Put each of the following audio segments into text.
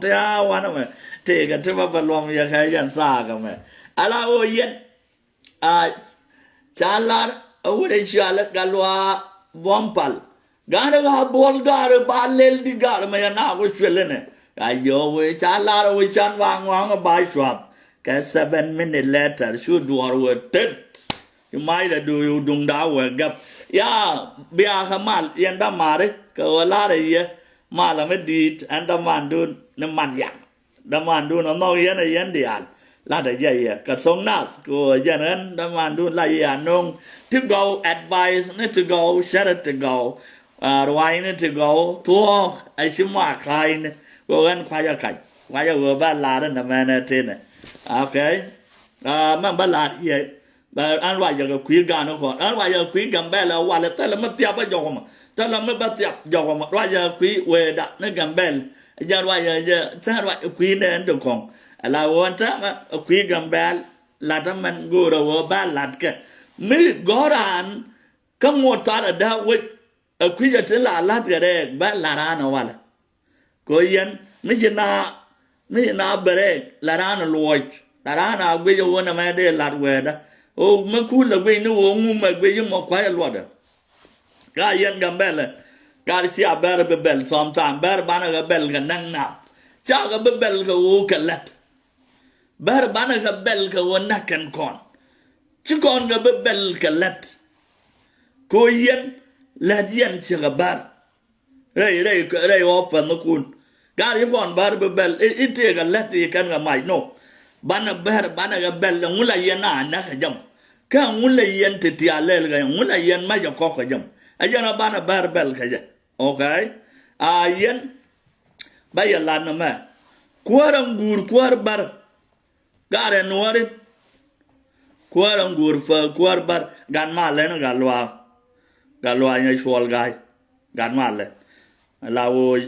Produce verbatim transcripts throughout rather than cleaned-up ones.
Ya wanɛ mɛ tëëkɛ ti bä bä luɔm yɛ kɛ yɛn thaak ɛmɛ. Ala ɣöö yɛn a ca lar a wut ɛ cialɛ Gatluak Buɔ̱m Pal. Ga̱rä ɣa̱ buɔl ga̱rä ba lel di ga̱rä mɛ yɛ na ku cuɛl inɛ. Ka yɛ wee ca lar a wee can ba ŋɔaŋ ba cuath. Kɛ seven minute later cu duɔr wee tet. Cu mac lɛ du duŋda wee gɛp. Ya bia kɛ mal yɛn dämaari kɛ ɣöö lar a yɛ mal a mi di̱i̱t ɛn dämandun ni man yak. Dämandun a nhɔk yɛn a yɛn diaal. Lat a jɛ yɛ kɛ thok nath kɛ ɣöö jɛn ɣän dämandun la yɛ a no̱o̱ŋ ti gɔw advice ni ti gɔw cärä ti gɔw. Ruaacni ti gɔw thuɔ̱ɔ̱k a ci ma ka̱a̱cni kɛ ɣöö ɣän kua̱c a kac kua̱c a ɣöö bä lar in dämɛn ɛ tinɛ. Okay. Mɛn bä lar yɛ Bɛ ɛn ruacɛ kɛ kui̱ gan kɔn ɛn ruacɛ kɛ kui̱ Gambɛl ɛ walɛ thilɛ mi thiap bä jɔk mɔ thilɛ mi bä thiap jɔk mɔ ruacɛ kɛ kui̱ wee da ni Gambɛl. Jɛ ruacɛ jɛ thɛn ruacɛ kui̱ ni ɛn ti kɔŋ. Ɛ la ɣöö ɛn täämɛ ɛ kui̱ Gambɛl lat ɛmɛn go̱o̱rɛ ɣöö bä lat kɛ mi gɔ̱ran kä ŋuɔ̱t thar ɛ dee wec. Ɛ kui̱cɛ ti la la̱t kɛ rɛɛk bä la̱t raan ɛ walɛ. Kɛ ɣöö yɛn mi ci na mi ci na bɛ rɛɛk la̱t raan ɛ luɔc la̱t raan a guic ɛ ɣöö nɛmɛ dee la̱t wɛɛdä. Ɣöö mi kuul ɛ guic ni ɣöö ŋum ɛ guic imɔ kua̱c ɛ luɔtdɛ. Ka yɛn Gambɛlɛ gat cia bɛr bi bɛl sometime bɛr banɛ kɛ bɛl kɛ näk nath. Cakɛ bi bɛl kɛ ɣöö kɛ lät. Bɛr banɛ kɛ bɛl kɛ ɣöö näk kɛn kɔn. Ci kɔn kɛ bi bɛl kɛ lät. Kɛ ɣöö yɛn lät yɛn cikɛ bär. Rɛy rɛy rɛy ɣɔw pɛn ni kun. Gat yi kɔn bär bi bɛl i tëëk a lät i kɛn kɛ mac no. Banɛ bär banɛ kɛ bɛl ɛŋu la yɛn a näk kɛ jɛm. Kä ɛŋu la yɛn ti ti a lɛl kɛ ɛŋu la yɛn mac a kɔk kɛ jɛm. Ɛ jɛn a banɛ bär bɛl kɛ jɛ. Okay. A yɛn bä yɛ lat ni mɛ. Kuäär ɛn guur kuäär bär. Gat ɛ nuɔ̱ɔ̱ri. Kuäär ɛn guur kuäär bär gat malɛ ni gat luaak. Gat luaak nyɛ cuɔl ga̱a̱c. Gat malɛ la woc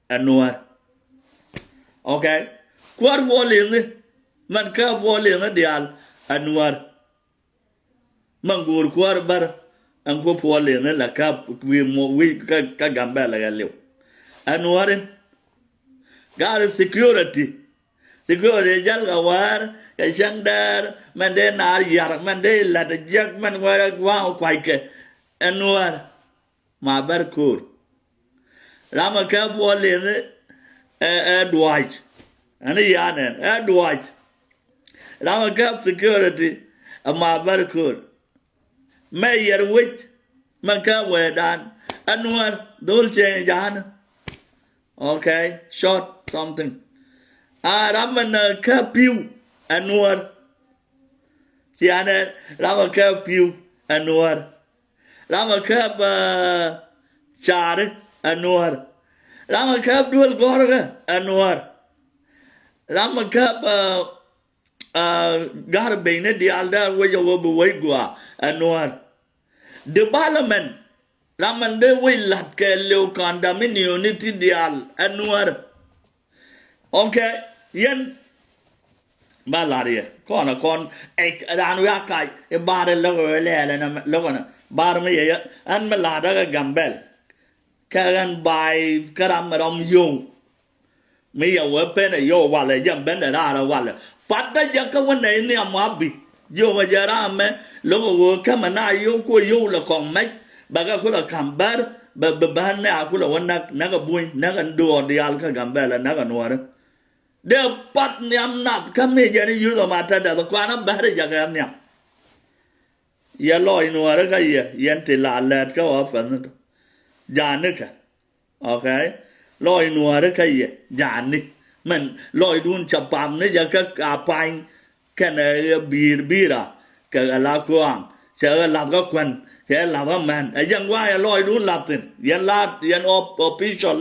ɛ nuɔ̱ɔ̱r. Okay. Kuäär puɔl i̱ni mɛn kä puɔl i̱ni diaal ɛ nuɔ̱ɔ̱r. Mɛ go̱o̱r kuäär bär ɛn ku puɔl in la käp wi̱i̱ muɔ wi̱i̱ kä Gambɛla kɛ liw. Ɛn wääri gat security. Security jäl kɛ wäär kɛ cäŋ dɛɛr mɛn dee naar yar mɛn dee lat jiäk mɛn wɛrɛ gua̱a̱ŋ kuackɛ. Ɛn wäär ma bär ko̱o̱r. Ram ɛ kɛ puɔl in ɛ duac. Ɛn i̱ yan ɛn ɛ duac. Ram ɛ kɛ security ɛ ma bär ko̱o̱r. Mɛ yɛr wec mɛ kɛ wɛɛdan ɛ nuäär dhol cieŋ ja̱a̱n. Okay, short something. A ram ɛ nɛ kɛ pi̱w ɛ nuäär. Cianɛ ram ɛ kɛ pi̱w ɛ nuäär. Ram ɛ käp caari ɛ nuäär. Ram ɛ käp duel gɔ̱rkä ɛ nuäär. Ram ɛ käp ga̱r benyni diaal dee wec ɛ wä bi wec gɔaa ɛ nuäär. Development ram ɛn dee wec la̱t kɛ liw condominium ni ti diaal ɛ nuäär. Okay, yɛn ba la̱r yɛ kɔn a kɔn raan wi̱i̱ a kac i̱ ba̱a̱r i̱ lo̱k ɣöö lɛɛl ɛn lo̱k ɛn ba̱a̱r mi yɛ yɛ ɛn mi la̱r däk ɛ Gambɛl. Kɛ ɣän ba̱a̱y kä ram mi rɔm yio̱w mi yɛ wee pen ɛ yio̱w walɛ jɛ ben ɛ raar ɛ walɛ. Pat dä jɛ kä wä nɛy nhiam wa bi jiök ɛ jɛ ram mɛ lo̱k ɛ ɣöö kämɛ na yio̱w kuɔ yio̱w lɛ kɔŋ mɛc. Bɛ kɛ kulɛ ka̱m bär bɛ bi bär nɛ a kulɛ wä näk näk ɛ buny näk ɛ duɔɔr diaal kä Gambɛla näk ɛ nuɔɔri. Dee pat nhiam nath kä mi jɛn i̱ yuth ɛ ma te dɛth ɛ kuan ɛ bär ɛ jɛ kɛ nhiam. Yɛ lɔc nuɔɔri kä yɛ yɛn ti la lɛt kä ɣɔw pɛnh ni tɔ. Ja̱a̱n ni kɛ. Okay. Lɔc nuääri kä yɛ ja̱a̱ni. Mɛn lɔcdun cɛ pam ni jɛ kä a pany kɛnɛ ɣɛ bi̱i̱r bi̱i̱ra kɛ ɣɛ la kuaaŋ cɛ ɣɛ lath kä kuän cɛ ɣɛ lath kä män ɛ jɛn gua̱a̱ yɛ lɔcdun lath thi̱n yɛn laat yɛn ɔ official.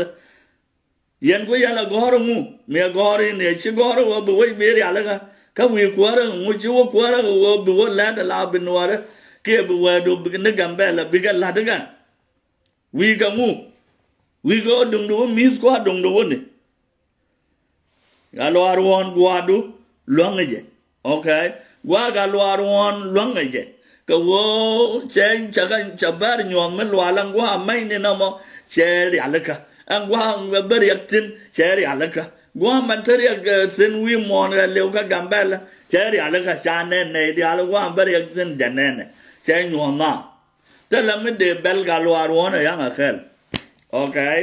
Yɛn ku yɛn la gɔ̱r ŋu mi ɛ gɔ̱r in yɛ ci gɔ̱r ɣöö bi wec bi rialikä kä wi̱i̱ kuäärä ŋu ci wä kuäärä ɣöö bi wä lɛt ala bi nuäärä kiɛ bi wäädu ni Gambɛla bikɛ la̱t ikä. Wi̱i̱ kɛ ŋu? Wi̱i̱ kɛ ɣöö duŋdu wä mi̱i̱th kua̱r duŋdu wä ni. Gat luaar ɣɔ̱ɔ̱n gua̱a̱du luäŋ jɛ. Okay. Gua̱a̱ gat luaar ɣɔ̱ɔ̱n luäŋ jɛ kɛ ɣöö cɛ cɛ bɛr nyuɔ̱th mi lual ɛn gua̱a̱ mɛny ni nɔmɔ cɛ rialikä. Ɛn gua̱a̱ bɛ riɛk thi̱n cɛ rialikä. Gua̱a̱th mɛn te riɛk, eh, thi̱n wi̱i̱ muɔ̱ɔ̱n ɣɛ liw kä Gambɛl. Cɛ rialikä ca nɛn nɛy diaal gua̱a̱th bä riɛk thi̱n jɛ nɛnɛ. Cɛ nyuɔ̱th na. Thilɛ mi dee bɛl ka luaar wuɔ̱n ɛ ya̱ŋ ɛ kɛl. Okay.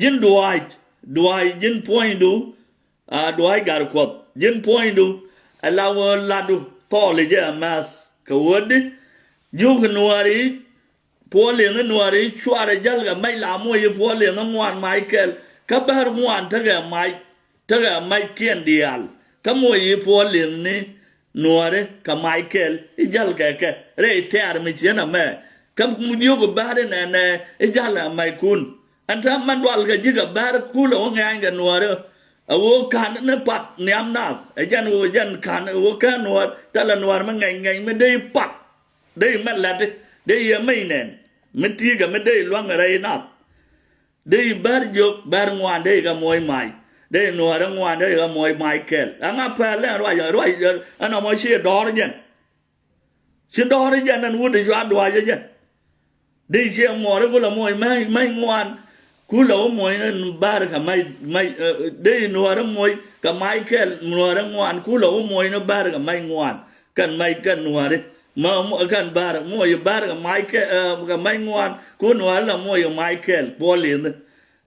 Ji̱n dua̱a̱c, dua̱a̱c ji̱n puɔ̱nydu. A dua̱a̱c Gatkuɔth ji̱n puɔ̱nydu. Ɛ la wä latdu thɔɔl i̱ jɛ ɛ mɛth kɛ wädi. Jiök nuääri puɔ̱liŋ i̱ nuääri cuarɛ jäl kɛ mac la muɔc i̱ puɔ̱liŋ i̱ ŋuan mac kɛl. Kä bär ŋuan tekɛ mac, tekɛ mac kiɛn diaal. Kä muɔc i̱ puɔ̱liŋ ni nuääri kɛ mac kɛl i̱ jäl kɛ kɛ rɛy tɛ̈r mi ciën amɛ. Kä mu jiök bär inɛnɛ i̱ jäl ɛ mackun. Ɛn täämɛ mɛn dual kɛ ji̱ kɛ bär kulɛ wä ŋɛ̈ny kɛ nuääri. Ɛ ɣöö ka̱n ni pat nhiam nath ɛ jɛn ɣöö jɛn ka̱n ɛ ɣöö kään nuäär thilɛ nuäär mi ŋɛc ŋɛc mi dee i̱ pat. Dee i̱ mɛ la̱t i̱ dee i̱ ɛ mec nɛn mi ti̱i̱ kɛ mi dee i̱ luäŋ rɛy nath. Dee i̱ bär jiök bär ŋuan dee i̱ kɛ moc mac. Dee i̱ nuäär ɛ ŋuan dee i̱ kɛ moc mac kɛl. Ɛŋa pɛl ɛn ruac ruac ɛn ɔmɔ ci dɔ̱r jɛn. Ci dɔ̱r jɛn ɛn wut i̱ cua dua̱c ɛ jɛn. Dee ciɛ muɔɔri kulɛ moc mac mac ŋuan. Kulɛ wä moc ni bär kɛ mac mac, eh, dee nuäärä moc kɛ mac kɛl nuäärä ŋuan kulɛ wä moc ni bär kɛ mac ŋuan. Kɛn mac kɛn nuäärä ma kɛn bär moc bär kɛ mac kɛl, eh, kɛ mac ŋuan ku nuäärä la moc kɛ mac kɛl puɔl li̱thni.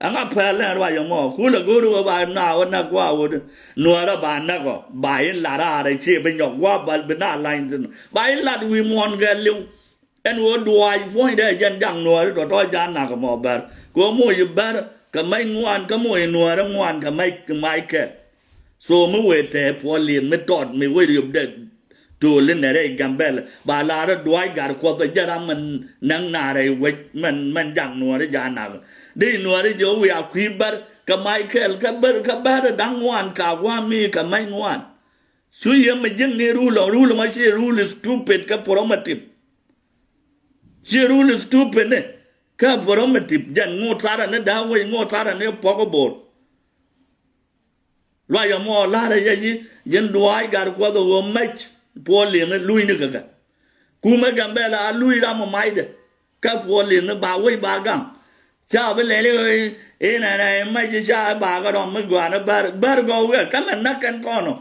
Ɛŋa pɛl ɛn ruac ɛmɔ kulɛ go̱o̱ri wä ba na wä nak gua̱a̱ wä di nuäärä ba nak ɔ ba in lat raar ɛ ciɛ bi nyɔk gua̱a̱ bal bi na lany thin ba in lat wi̱i̱ muɔ̱ɔ̱n kɛ li̱w. Ɛn ɣöö duaac puɔ̱nydɛ jɛn jaŋ nuääri tɔ̱tɔ̱ ja̱a̱n nak ɛmɔ bär kɛ ɣöö moc i̱ bär kɛ mac ŋuan kä moc i̱ nuäärä ŋuan kɛ mac kɛ mac kɛl. So mi wëë tɛɛ puɔl li̱th mi tɔt mi wëë riöpdɛ to̱o̱l inɛ rɛy Gambɛl ba laarä duaac Gatkuɔth ɛ jɛ ram mɛn näŋ naar rɛy wec mɛn mɛn jaŋ nuääri ja̱a̱n nak. Dee nuääri jɛ wä wiaa kui̱ bär kɛ mac kɛl kä bär kä bär da̱ŋ ŋuan ka gua̱a̱m mi kɛ mac ŋuan. Cu yiem mi ji̱n ni rule, rule ma ci rule stupid kä promotive. Ci rule stupid ni kä promotive jɛn ŋot tharɛ ni da̱a̱ wec ŋot tharɛ ni puɔk bor. Luac ɛmɔ la̱rä yɛ ji̱ ji̱n duaac Gatkuɔth ɛ ɣöö mɛc puɔl li̱thni luc ni kɛ kɛ. Kumɛ Gambɛl a luc ram ɔ macdɛ. Kä puɔl li̱thni ba wec ba gaŋ. Ca bi lɛl i̱ inɛnɛ i̱ mac i̱ ca i̱ ba kɛ rɔm mi gɔaa ni bär bär gɔw kɛ kä mɛn näk kɛn kɔn ɔ.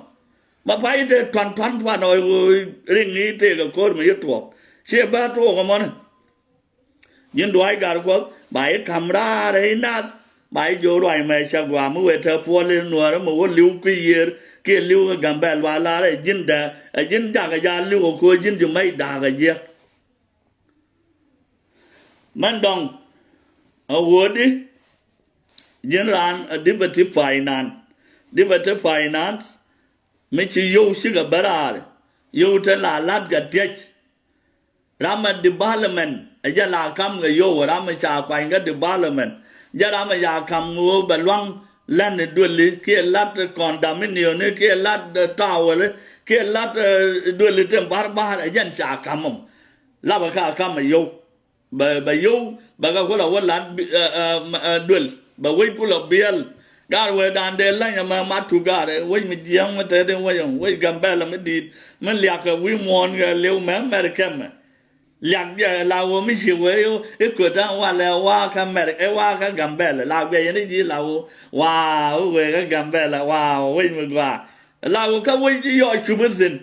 Ma pay i̱ tëë tuan tuan puan ɔ i̱ ɣöö riŋ i̱ tëëkɛ ko̱r mi i̱ tuɔɔk. Ciɛ bär tuɔɔk ɛmɔni. Ji̱n duaac Gatkuɔth ba i̱ ka̱m raar i̱ nath ba i̱ jiök ruac mɛ cɛ gɔaa mi wëë te puɔl i̱ nuäärä mi wä li̱w kui̱ yiër kiɛ li̱w kä Gambɛl ba la̱r ɛ ji̱n dɛ ɛ ji̱n jakä ja̱ li̱w ɛ ko̱ ji̱n ji̱ mac da̱a̱k ɛ jiäk. Mɛn dɔ̱ŋ a wuɔ̱ɔ̱di ji̱n raan a deputy finance, deputy finance mi ci yio̱w cikɛ bä raar yio̱w te la la̱t kɛ tiɛc. Ram a development a jɛ la kam kɛ yio̱w ram a ca kuany kɛ development jɛ ram a ca kam ɣöö bɛ luaŋ län i̱ duëli kiɛ la̱t condominium ni kiɛ la̱t tawel kiɛ la̱t duëli tin barbar a jɛn ca kam mɔ. Lapɛ ka kam a yio̱w. Bɛ bɛ yio̱w bɛ kɛ kulɛ wä lat duël bɛ wec kulɛ biɛl. Gaat wee dan dee läny ɛmɛ mat tu gaat wec mi jiɛŋ mi tɛt in wec ɛm wec Gambɛl mi di̱i̱t mi liak kɛ wi̱i̱ muɔ̱ɔ̱n kɛ liw mɛ mɛr kɛmɛ. Liak jɛ la wä mi ci wee i̱ köt an walɛ waa kä mɛr ɛ waa kä Gambɛl la guiɛ yɛn i̱ ji̱ la wä waa wee kä Gambɛl waa wec mi gɔaa. La wä kä wec i̱ yɔɔ cup i̱ thi̱n.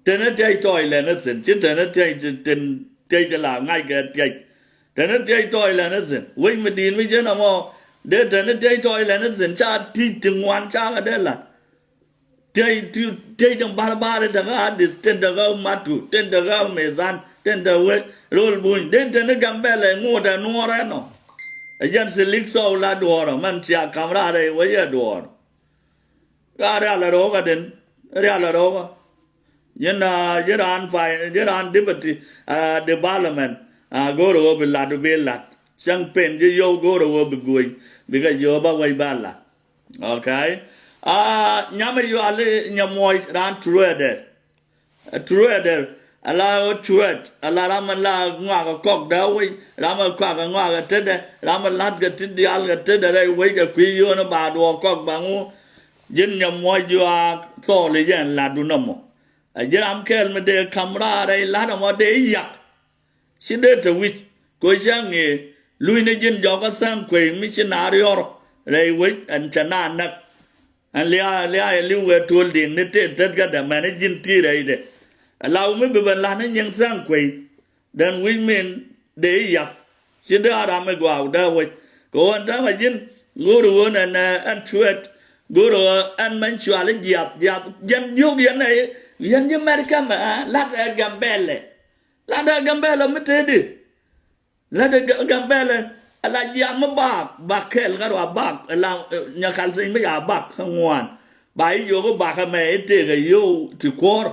Teni tiɛc tɔɔc lɛn ni thi̱n ci teni tiɛc tin tiɛc ti la ŋa̱c kɛ tiɛc. Teni tiɛc tɔɔc lɛn ni thi̱n wec mi di̱i̱t mi ji̱n ɛmɔ dee teni tiɛc tɔɔc lɛn ni thi̱n ca ti̱c ti ŋuan ca kɛ dee la̱t. Tiɛc ti tiɛc ti barbar in te kä adith tin te kä matu tin te kä methan tin te wec rol buny dee teni Gambɛl ɛ ŋot ɛ nuɔɔr ɛnɔ. Ɛ jɛn thilik thɔw la duɔɔr ɔ mɛn cia ka̱m raar ɛ wec ɛ duɔɔr. Ka rial a ro̱o̱kä den rial a ro̱o̱kä. Ji̱n a ji̱n raan pay ji̱n raan deputy a development a go̱o̱r a ɣöö bi lat bi lat cäŋ pen ji̱ yio̱w go̱o̱r a ɣöö bi guöny. Bikɛ jiöö ba wec ba lat. Okay. A nyam a yual i̱ nyɛ muɔc raan truɛɛdɛ. Truɛɛdɛ ala ɣöö truɛɛd ala ram a la ŋuak a kɔk dee wec ram a kɔak a ŋuak a tetdɛ ram a la̱t kɛ ti diaal kɛ tetdɛ rɛy wec kɛ kui̱ yio̱o̱n a ba duɔɔk kɔk ba ŋu. Ji̱n nyɛ muɔc juaak thɔɔl i̱ jɛn la̱tdu nɔmɔ. A ji̱ ram kɛɛl mi dee ka̱m raar rɛy la̱t ɛmɔ dee yak. Ci dee te wi̱c kɛ ɣöö cä ŋee luc ni ji̱n jɔkä tha̱a̱ŋ kuey mi ci naar yɔr rɛy wec ɛn cɛ naan näk. Ɛn lia̱a̱ lia̱a̱ ɛ li̱w ɛ tuɔl di̱i̱ŋ ni tëë tet kä dämɛn i̱ ji̱n ti̱i̱ rɛydɛ. Ɛ la wumi bi ben la̱t ni nyiŋ tha̱a̱ŋ kuey. Then which mean dee i̱ yak ci dee a ram mi gɔaa wut dee wec. Kɛ ɣöö ɛn täämɛ ji̱n go̱o̱rɛ ɣöö nɛn ɛn cuɛɛt go̱o̱rɛ ɣöö ɛn mɛny cual i̱ jiath jiath jɛn jiök yɛn ɛ yɛn ji̱ mɛr kɛmɛ la̱t ɛ Gambɛlɛ. La̱t ɛ Gambɛlɛ mi tëëdi. La̱t ɛ Gambɛlɛ ɛ la jiath mi baak baak kɛl kä rua baak ɛ la nyakal thiny mi ya baak kä ŋuan. Ba i̱ jiök i̱ baak ɛmɛ i̱ tëëkɛ yio̱w ti kuɔ̱ɔ̱r.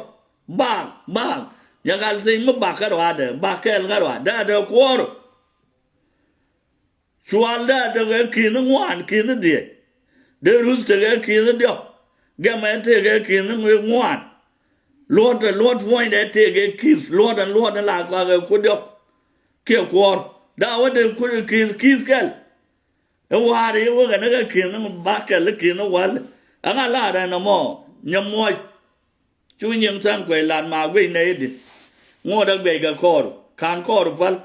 Bak bak nyakal thiny mi bak kä ruaadɛ bak kɛɛl kä ruaadɛ dee kuɔɔr. Cual dee tekɛ ki̱n ŋuan ki̱n dhiec. Dee ruth tekɛ ki̱n diɔk. Gɛmɛ tekɛ ki̱n ŋuan. Luɔt luɔt puɔ̱nydɛ tekɛ ki̱th luɔt ɛn luɔt ɛn la kɔakɛ ku diɔk. Kiɛ kuɔɔr daa wä dee ku ki̱th ki̱th kɛl. I̱ wa̱a̱r i̱ wä kɛ ni kɛ ki̱n bak kɛl ki̱n wäl. Ɛŋa la rɛn ɛmɔ nyɛ muɔc. Cu nyiŋ tha̱a̱ŋ kuec lat ma guic nɛy di. Ŋot ɛ guic kɛ kɔɔr ka̱n kɔɔr päl.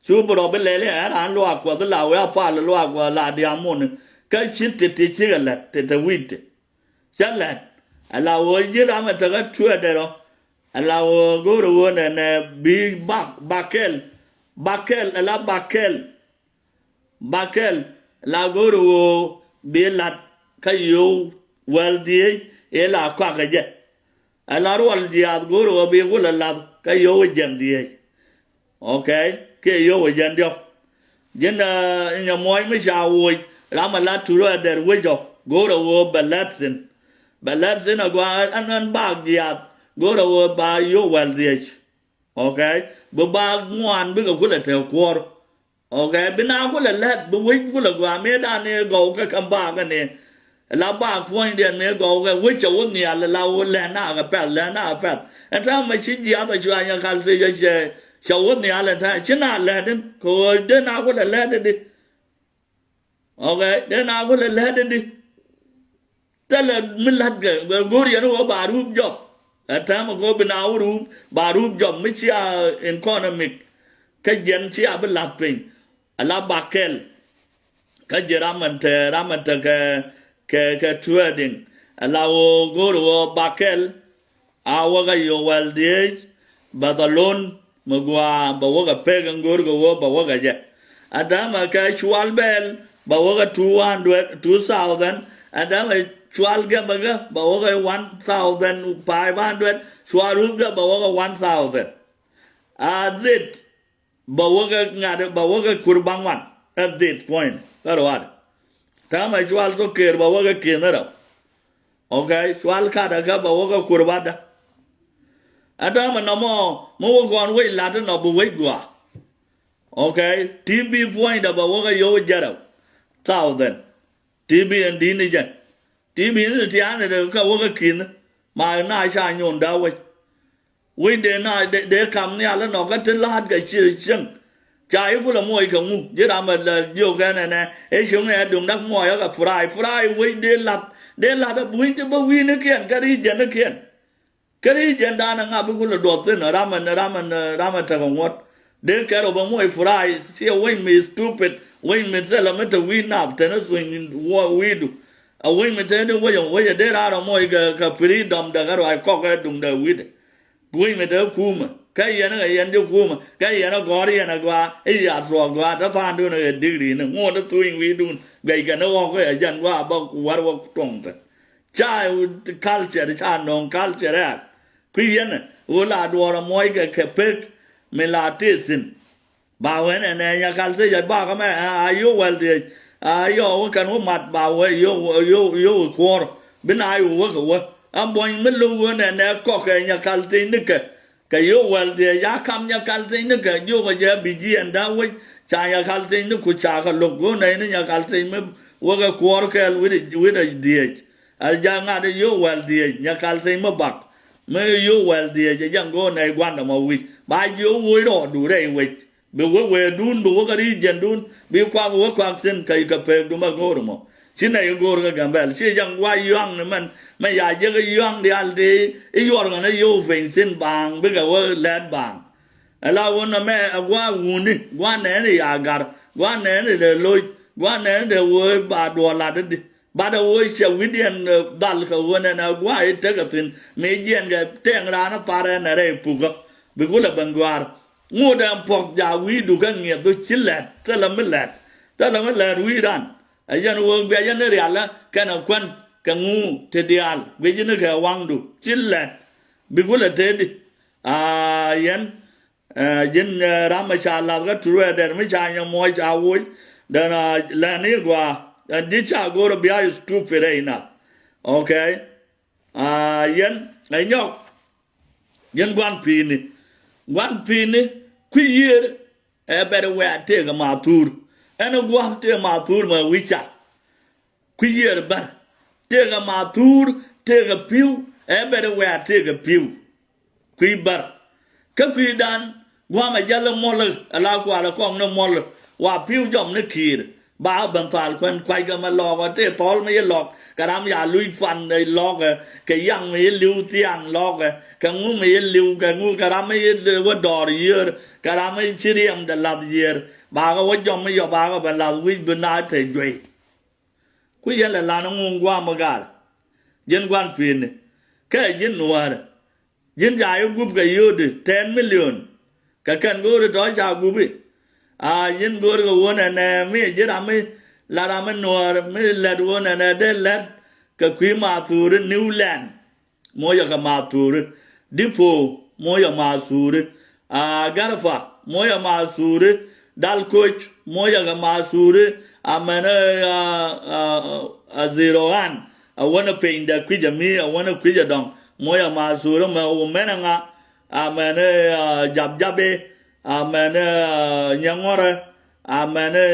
Cu bi rɔ bi lɛl i̱ ɛn raan luaak kuɔth i̱ la wee a pal luaak kuɔth la diaamuni. Kä ci ti ti cikɛ lät ti te wi̱i̱ ti. Cä lät ala ɣöö ji̱ ram ɛ tekä tueetdɛ rɔ. Ala ɣöö go̱o̱rɛ ɣöö nɛnɛ bi bak bakɛl. Bakɛl ala bakɛl. Bakɛl la go̱o̱rɛ ɣöö bi la̱t kä yio̱w wäl dhieec ëë la kɔakɛ jɛ. Ala ruɔl jiaath go̱o̱rɛ ɣöö bi kulɛ la̱th kä yio̱w ɛ jiɛn dhieec. Ok. Kiɛ yio̱w ɛ jiɛn diɔ̱k. Ji̱n nyɛ muɔ̱ɔ̱c mi ca woc ram ala turä ɛ dɛr wec ɔ go̱o̱rɛ ɣöö bɛ lät thi̱n. Bɛ lät thi̱n ɛ gɔaa ɛn ɛn bak jiaath go̱o̱rɛ ɣöö ba yio̱w wäl dhieec. Ok. Bi bak ŋuan bikɛ kulɛ te kuɔr. Ok. Bi na kulɛ lät bi wec kulɛ gɔaa mëëdan ni gɔw kä käm bak ni. La bak puɔ̱nydiɛn mëë gɔw kɛ wec cɛ wä nhial la wä lɛn na kɛ pɛth lɛn na kɛ pɛth. Ɛn täämɛ ci jiath a cua nyakal thiec cɛ cɛ wä nhial ɛn täämɛ ci na lät in kɛ ɣöö dee na kulɛ lät in di. Ok. Dee na kulɛ lät in di. Thilɛ mi la̱tkɛ bɛ go̱o̱r yɛn ɣöö ba rup jɔk. Ɛ täämɛ kɛ ɣöö bi na wä rup ba rup jɔk mi cia economic. Kä jiɛn cia bi la̱th piny. Ala bakɛl. Kä ji̱ ram ɛn te ram ɛn te kɛ kɛ kɛ tueediŋ. Ala ɣöö go̱o̱r ɣöö bakɛl. A wäkä yio̱w wäl dhieec bä dhɔlon mi gua̱a̱ bä wäkä pek in go̱o̱rkɛ wä bä wäkä jɛ. A dämɛ kɛ cual bɛɛl bä wäkä two hundred, two thousand. A dämɛ cual gɛmɛkä bä wäkä one thousand five hundred. Cual ruthkä bä wäkä one thousand. A dhit bä wäkä ŋa̱t bä wäkä kur baŋ wan. Ɛ dhit puɔ̱ny kä ruaat. Täämɛ cual thok ker bä wäkä ki̱n rɛw. Ok. Cual kat ɛ kä bɛ wä kä kur batdä. Ɛ täämɛ nɔmɔ mi wä kɔn wec lat inɔ bi wec gɔaa. Ok. T B puɔ̱nydɛ bɛ wä kä yio̱w jɛrɛw thousand. T B ɛn di̱t ni jɛn. T B ni tiaani dee kä wä kä ki̱n ma na ca nyuun dee wec. Wec dee na dee kam nhial inɔ kä ti la̱a̱t kɛ ci cieŋ. Ca i̱ kulɛ muɔc kɛ ŋu ji̱ ram ɛ la jiök kɛn ɛnɛ ëë cieŋ ɛ duŋ dak muɔc ɛ kɛ fry fry wec dee la̱th dee la̱th ɛ buny ti bä wi̱i̱nikiɛn kä ri̱c jɛnikiɛn. Kä ri̱c jɛn da̱a̱n ɛ ŋa̱p i̱ kulɛ duɔth thi̱n ram ɛ ram ɛ ram ɛ tekɛ ŋuɔ̱t. Dee kɛr ɔ bä muɔc fry ciɛ wec mi stupid wec mi thilɛ mi te wi̱i̱ nath teni thuny wi̱i̱du. A wec mi teni wec ɔ wec ɛ dee raar ɔ muɔc kɛ freedom dɛ kɛ ruac kɔk ɛ duŋdɛ wi̱i̱dɛ. Wec mi te kumä kä yɛn ɛ yɛn jɛ kumä kä yɛn ɛ gɔ̱r yɛn ɛ gɔaa i̱ ya thuɔɔk gɔaa te tha̱a̱ŋdun ɛ digri ni ŋuɔ̱t ɛ thuny wi̱i̱dun guɛckɛ ni ɣɔ̱k ɛ jɛn gɔaa bä ku wär wä tuɔŋ thi̱n. Ca culture ca nööŋ culture ɛ kui̱ yɛn ɛ ɣöö la duɔɔr ɛ muɔckɛ kɛ pek mi la tëë thi̱n. Ba wee nɛnɛ nyakal thiec a bak ɛmɛ a yio̱w wäl dhiec. A yɔw wä kɛn wä mat ba wee yio̱w yio̱w yio̱w kuɔɔr bi na yio̱w wä kɛ wä. A buɔ̱ny mi lo̱k wä nɛnɛ kɔk kɛ nyakal thiec nikɛ kɛ yio̱w wäl dhiec a kam nyakal thiec nikɛ jiökɛ jɛ bi jiɛn da̱a̱ wec. Ca nyakal thiec ni ku ca kɛ lo̱k go̱o̱r nɛy ni nyakal thiec mi wä kɛ kuɔɔr kɛɛl wi̱cdɛ dhiec. A ja̱ ŋa̱t yio̱w wäl dhiec nyakal thiec mi bak mi yio̱w wäl dhiec a ja̱ go̱o̱r nɛy gua̱ndɛ mɔ wi̱c ba jiöök woc rɔɔdu rɛy wec. Bi wä wee duun bi wä kä ri̱i̱c jiɛn duun bi kuak wä kuak thi̱n kä kɛ pek dumä go̱o̱r mɔ. Ci nɛy go̱o̱r kä Gambɛl ci jaŋ gua̱c yuaŋ ni mɛn mɛ ya jek yuaŋ diaal ti i̱ yuɔr ŋän i̱ yio̱w piny thi̱n baaŋ bikɛ wä lɛɛt baaŋ. Ala wun ɛmɛ ɛ gua̱a̱ wuni gua̱a̱ nɛɛni ya gar gua̱a̱ nɛɛni dee loc gua̱a̱ nɛɛni dee wee ba duɔl lat i̱di. Bat a woc cɛ wi̱diɛn, eh, dhal kɛ ɣöö nɛn a gua̱a̱ i̱ tekɛ thi̱n mi jiɛn kɛ tɛŋ raan a thar ɛn a rɛy pukä. Bi kulɛ ben gua̱a̱r. Ŋot ɛn puɔ̱k ja wi̱i̱du kä ŋiɛth du ci lɛt. Thilɛ mi lɛt. Thilɛ mi lɛt wi̱i̱ ran. Ɛ yɛn ɣöö bia yɛn ni rialä kɛnɛ kuän kɛ ŋu ti diaal. Guic ni kɛ waŋdu. Ci lɛt. Bi kulɛ tëëdi. Aa, yɛn, eh, ji̱n, eh, ram mi ca lath kä turɛ dɛr mi ca nyɛ muɔc ca woc. Dɛn, ah, lɛn i̱ gua. Ɛn ji̱ ca go̱r bia is stupid ɛ ina. Okay. Aa, yɛn ɛ nyɔk. Yɛn gua̱n pi̱i̱ni. Gua̱n pi̱i̱ni kui̱ yiër ɛ bɛr wɛ̈ɛ̈ tëëkɛ ma thuur. Ɛn gua̱n tëë ma thuur mɛ wi̱c cat. Kui̱ yiër bär tëëkɛ ma thuur tëëkɛ pi̱w ɛ bɛr wɛ̈ɛ̈ tëëkɛ pi̱w. Kui̱ bär. Kä kui̱dan gua̱a̱mɛ jäl i̱ muɔl i̱ ala kualɛ kɔŋ ni muɔl i̱ wa pi̱w jɔm ni ki̱i̱r. Ba ben thal kuɛn kuackɛ mɛ lɔɔkɛ ti thɔl mi yi lɔk kɛ ram ya luc pan i̱ lɔkɛ kɛ yaŋ mi yi li̱w thiaŋ lɔkɛ kɛ ŋu mi yi li̱w kɛ ŋu kɛ ram mi yi wä dɔɔr yiër kɛ ram mi ci riɛm dɛ lath yiër. Bakɛ wä jɔm mi yɔ bakɛ ben lath wi̱c bi na te juey. Ku yɛn lɛ lan ŋuŋ guam mi gar. Ji̱n guan pi̱i̱ni kɛ ji̱n nuäärä. Ji̱n ca i̱ gup kɛ yio̱o̱di ten million. Kɛ kɛn go̱o̱ri tɔ̱ ca gupi. A ji̱n go̱o̱ri kɛ wun ɛnɛ mi ji̱ ram mi la ram mi nuäär mi lɛt wun ɛnɛ dee lɛt kɛ kui̱ ma thuuri New Land. Moc ɛ kɛ ma thuuri. Dipo moc ɛ ma thuuri. A Garfa moc ɛ ma thuuri. Dal Koc moc ɛ kɛ ma thuuri. Amɛn ɛ a a a zero an. A wänä piny dɛ kui̱c ɛ mi a wänä kui̱c ɛ dɔŋ. Moc ɛ ma thuuri mɛ wä mɛn ɛ ŋa. Amɛn ɛ a jap japi. Amɛn ɛ a nyɛ ŋuɔrɛ. Amɛn ɛ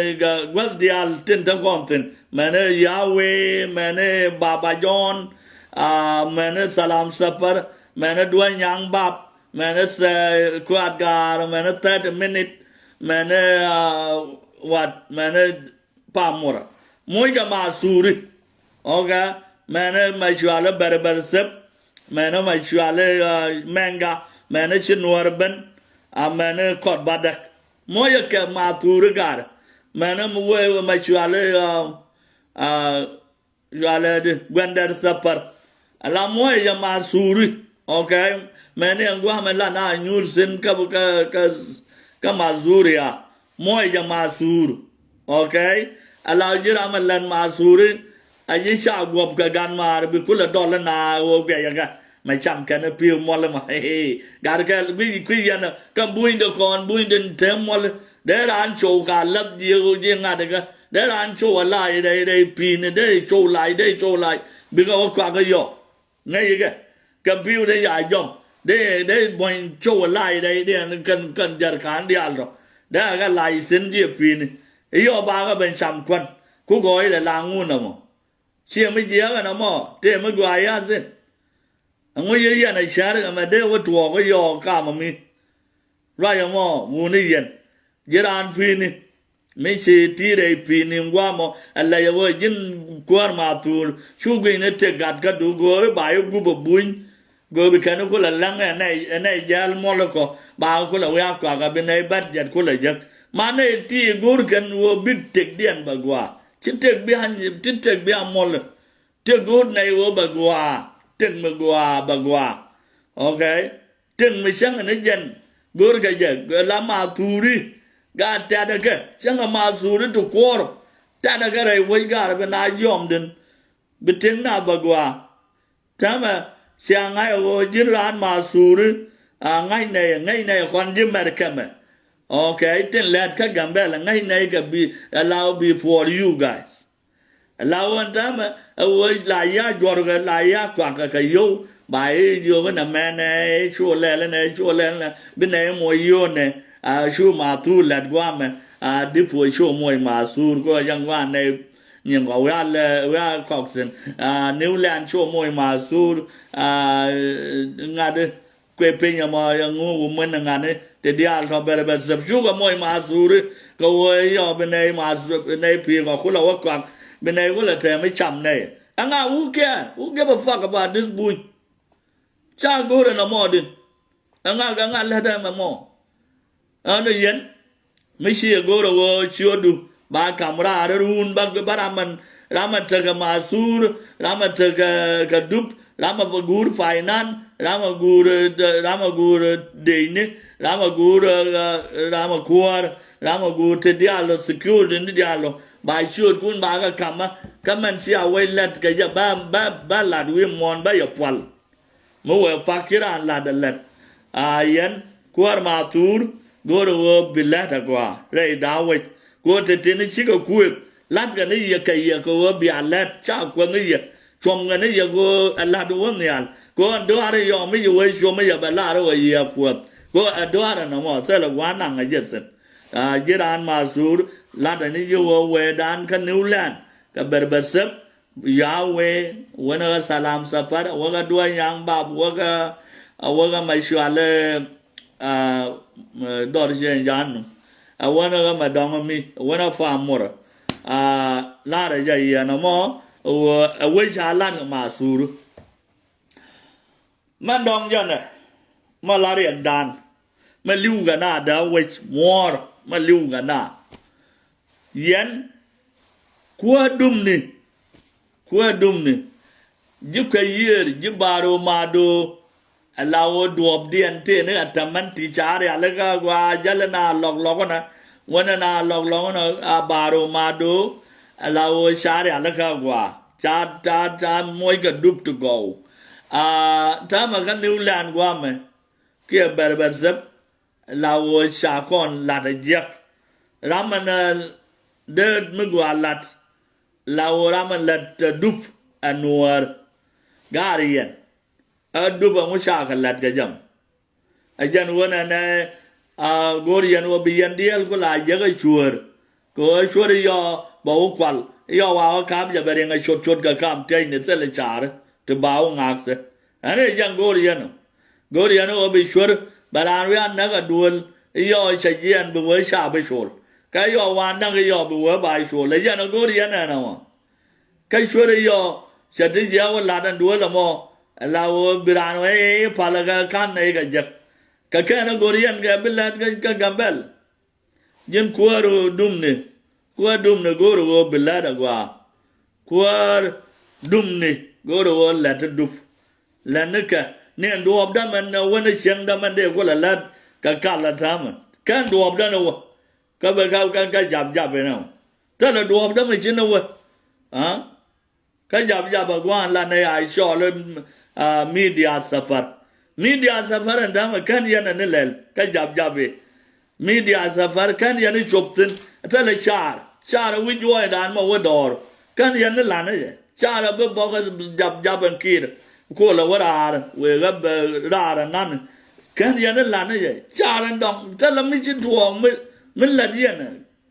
gua̱th diaal tin te kɔn thi̱n. Mɛn ɛ Yahweh, mɛn ɛ Baba John. Amɛn ɛ Salam Supper, mɛn ɛ Duany Nyaŋ Bap, mɛn ɛ Kuat Gaar, mɛn ɛ thirty minute, mɛn ɛ wat, mɛn ɛ Pamura. Moc kɛ ma thuuri. Okay. Mɛn ɛ ma cual ɛ Bɛr Bɛr Thep. Mɛn ɛ ma cual ɛ Mɛŋga. Mɛn ɛ ci nuɔr ben. Amɛn ɛ kɔt batdɛ. Moc ɛ kɛ ma thuuri gar. Mɛn ɛ mi wee ma cual ɛ cual ɛ di Guɛndɛr Thapar. Ala moc ɛ ma thuuri. Okay. Mɛn ɛ gua̱a̱mɛ la na nyuur thin kä kä kä ma thuuri a. Moc ɛ ma thuur. Okay. Ala ji̱ ram ɛ lɛn ma thuuri. A ji̱ ca guɔp kɛ gan maar bi kulɛ dɔl na wä guɛc ɛ kɛ mɛ cam kɛn pi̱w muɔl ma. Gat kɛ bi kui̱ yɛn kä bunyde kɔn bunyde te muɔl. Dee raan cow ka lath jiek ji̱ ŋa̱t kä dee raan cow a lac rɛy rɛy pi̱i̱ni dee cow lac dee cow lac. Bikɛ wä kuak kä yɔ ŋäc kɛ kɛ pi̱w dee ya jɔm dee dee buɔ̱ny cow a lac rɛy dee kɛn kɛn jɛr ka̱n diaal rɔ. Dee a kɛ lac thin jiɛ pi̱i̱ni. Iyɔ bakɛ ben cam kuän ku gɔɔydɛ la ŋun ɛmɔ. Ciɛ mi jiɛɛk ɛn ɛmɔ tëë mi gɔaa ya̱thin. Ɛŋu yɛ yɛn ɛ cär ɛmɛ dee wä tuɔɔk iyɔɔk kamɛ mi. Ruac ɛmɔ wuni yɛn ji̱ raan pi̱i̱ni. Mi ci ti̱i̱ rɛy pi̱i̱ni ŋuamɔ ɛ lɛc ɛ wä ji̱n kuäär ma thuur. Cu gui̱cni tëk gat kä du go̱o̱ri ba i̱ gup ɛ buny. Go̱o̱ri kɛn kulɛ läŋ ɛ nɛy ɛ nɛy jɛɛl muɔl kɔ ba kulɛ wiak kuak ɛ bi nɛy bät jɛt kulɛ jek. Ma nɛy ti go̱o̱r kɛn wä bik tëkdiɛn bɛ gua̱a̱ ci tëk bia ci tëk bia muɔl. Tëk go̱o̱r nɛy wä bɛ gua̱a̱ tëk mi gua̱a̱ bɛ gua̱a̱. Okay. Tëk mi cäŋ ni jɛn go̱o̱r kɛ jɛ la ma thuuri. Gaat tɛ̈dɛ kɛ cäŋ ma thuuri ti kuɔɔr. Tɛ̈dɛ kɛ rɛy wec gaat bi na yɔmdin. Bi tëk na bɛ gua̱a̱. Täämɛ cia ŋa̱c ɛ ɣöö ji̱n raan ma thuuri. A ŋa̱c nɛy ŋäc nɛy kɔn ji̱ mɛr kɛmɛ. Okay. Tin lɛt kä Gambɛl ŋäc nɛy kɛ bi allow before you guys. La ɣän täämɛ ɛ ɣöö la ya juɔrkɛ la ya kuakɛ kɛ yio̱w ba i̱ yio̱w inɛ mɛnɛ i̱ cu lɛl inɛ i̱ cu lɛl inɛ bi nɛ i̱ moc yio̱w inɛ. A cu ma thuur lɛt guamɛ. A di puɔc cu moc ma thuur kɔ yaŋ guan nɛ nyin kɔ wiaa lɛ wiaa kɔk thin. A New Land cu moc ma thuur. A ŋa̱t i̱ kuɛ piny ɛmɔ yɛ ŋu wumän ŋa̱ni ti diaal tɔ bɛrɛ bɛ thɛp cukɛ moc ma thuuri. Kɛ wee yɔ bi nɛy ma thuuri bi nɛy pi̱i̱ kɔ kulɛ wä kuak bi nɛy kulɛ tɛm i̱ cam nɛy. Ɛŋa who care? Who give a fuck about this buny? Ca go̱o̱r ɛn ɛmɔ din. Ɛŋa kɛ ŋa lät ɛmɛ mɔ? Ɛn yɛn mi ci ɛ go̱o̱r ɛ ɣöö ciötdu ba kam raar run ba ba ram mɛn ram a tekɛ Mathur, ram a tekɛ kɛ Dup, ram a guur finance, ram a guur, ram a guur decni, ram a guur, ram a kuäär, ram a guur te diaal ɔ security ni diaal ɔ ba ciöötkun ba kɛ kamä. Kä mɛn ci a wec lät kɛ jɛ bä, bä, bä lat wi̱i̱ muɔ̱ɔ̱n bä yɛ pual. Mi wee pak ci raan lat ɛ lät. A yɛn kuäär Mathur go̱o̱rɛ ɣöö bi lät ɛ gɔaa rɛy da̱a̱ wec. Go̱o̱r te tini cikɛ kuëëth la̱tkɛ ni yɛ kɛ yɛ kɛ ɣöö bia lät ca kuäth ni yɛ. Cuɔmkɛ ni yɛ go̱o̱r ɛ la̱t wä nhial. Go̱o̱r ɛn duaarä yɔm mi yɛ wee cuɔm mi yɛ bɛ lar wä yɛ kuäth. Go̱o̱r ɛ duaarä nɔmɔ thilɛ gua̱a̱r naŋ ɛ jɛ thi̱n. A ji̱ raan Mathur la̱t ɛ ni yɛ wä wee dan kä New Land kɛ bɛr bɛ thep. Ya wee, wänä ɣä Salam Safar, wä kä Duɔ̱ɔ̱r Nyaŋ Bap, wä kä, wä kä Macual, a, dɔr cɛ janu. A wänä ɣä Madɔŋ mi, wänä Famor. A, larɛ jɛ yɛn mɔ, wä, a wec a lar Mathur. Mɛ dɔŋ jɔnɛ, mɛ la riɛkdan, mɛ li̱w kɛ na dee wec muɔ̱ɔ̱r, mɛ li̱w kɛ na. Yɛn kuäär dumni, kuäär dumni. Ji̱ kuɛ yiëër, ji̱ Baar ɣöö Mado̱o̱. Ɛ la ɣöö duɔ̱ɔ̱pdiɛn tëë ni ɛ tämɛn ti ca rialikä gɔaa jäl na lɔk lɔk nä. Wänä na lɔk lɔk nä a Baar ɣöö Mado̱o̱. Ɛ la ɣöö ca rialikä gɔaa. Ca, ca, ca muɔc kɛ Dup ti gɔw. A, täämɛ kä New Land guamɛ kiɛ bɛr bɛr thep. La ɣöö ca kɔn lat ɛ jiäk. Ram ɛn, ɛ, dee mi gɔaa lat. La ɣöö ram ɛn lät ɛ Dup ɛ Nuäär. Gaar yɛn. Ɛ Dup ɛŋu ca kɛ lät kɛ jɛ mɔ? Ɛ jɛn ɣöö nɛnɛ, a, go̱o̱r yɛn ɣöö bi yɛn diɛɛl ku la jiäk ɛ cuäär. Kɛ ɣöö cuäär i̱ yɔ bɛ wä kual, i̱ yɔ wa wä ka̱a̱p jɛ bɛ riŋ ɛ cot cot kɛ ka̱a̱p tiɛcni thilɛ ca̱a̱ri ti ba wä ŋa̱a̱k thil. Ɛn i̱ jɛn go̱o̱r yɛn ɔ. Go̱o̱r yɛn ɔ bi cuäär bɛ raan wi̱i̱ a näk a duël i̱ yɔ cɛ jiɛɛn bi wee ca bi col. Kä yɔ wa näk i̱ yɔ bi wee ba col. Ɛ jɛn ɔ go̱o̱r yɛn ɛn ɔ. Kä cuäär i̱ yɔ cɛ ti jiɛɛk wä la̱t ɛn duël ɛmɔ. Ɛ la wä bi raan wee i̱ palä kɛ ka̱n nɛy kɛ jek. Kɛ kɛn ɛ go̱o̱r yɛn kɛ bi lät kä, kä Gambɛl. Ji̱n kuäär ɣöö dumni, kuäär dumni go̱o̱r ɣöö bi lät agɔaa. Kuäär dumni go̱o̱r ɣöö lät ti Dup. Lät ni kɛ ni ɛn duɔɔpdä mɛn ɛ wän ɛ cieŋdä mɛn dee kulɛ lät kɛ kal ɛ täämɛ. Kɛn duɔɔpdä ni wä. Kä bɛ kä, kä, kä jap jap inɛ wä. Thilɛ duɔɔpdä mɛ ci ni wä. Kä jap jap a gua̱a̱n lan ɛ ya cɔɔl, a, Media Safar. Media Safar ɛn täämɛ kän yɛn ɛn ilɛl kä jap jap i̱. Media Safar kän yɛn i̱ cop thi̱n. Thilɛ caar. Caar ɛ wi̱c juɔɔcdan mɔ wä dɔɔr. Kän yɛn i̱ lan i̱ yɛ. Caar ɛ bi bɔk ɛ jap jap ɛn kiir. Kolɛ wä raar. Wëë ɣä bɛ raar ɛ nan. Kän yɛn i̱ lan i̱ yɛ. Caar ɛn dɔŋ. Thilɛ mi ci tuɔɔk mi, mi lät yɛn ɛ.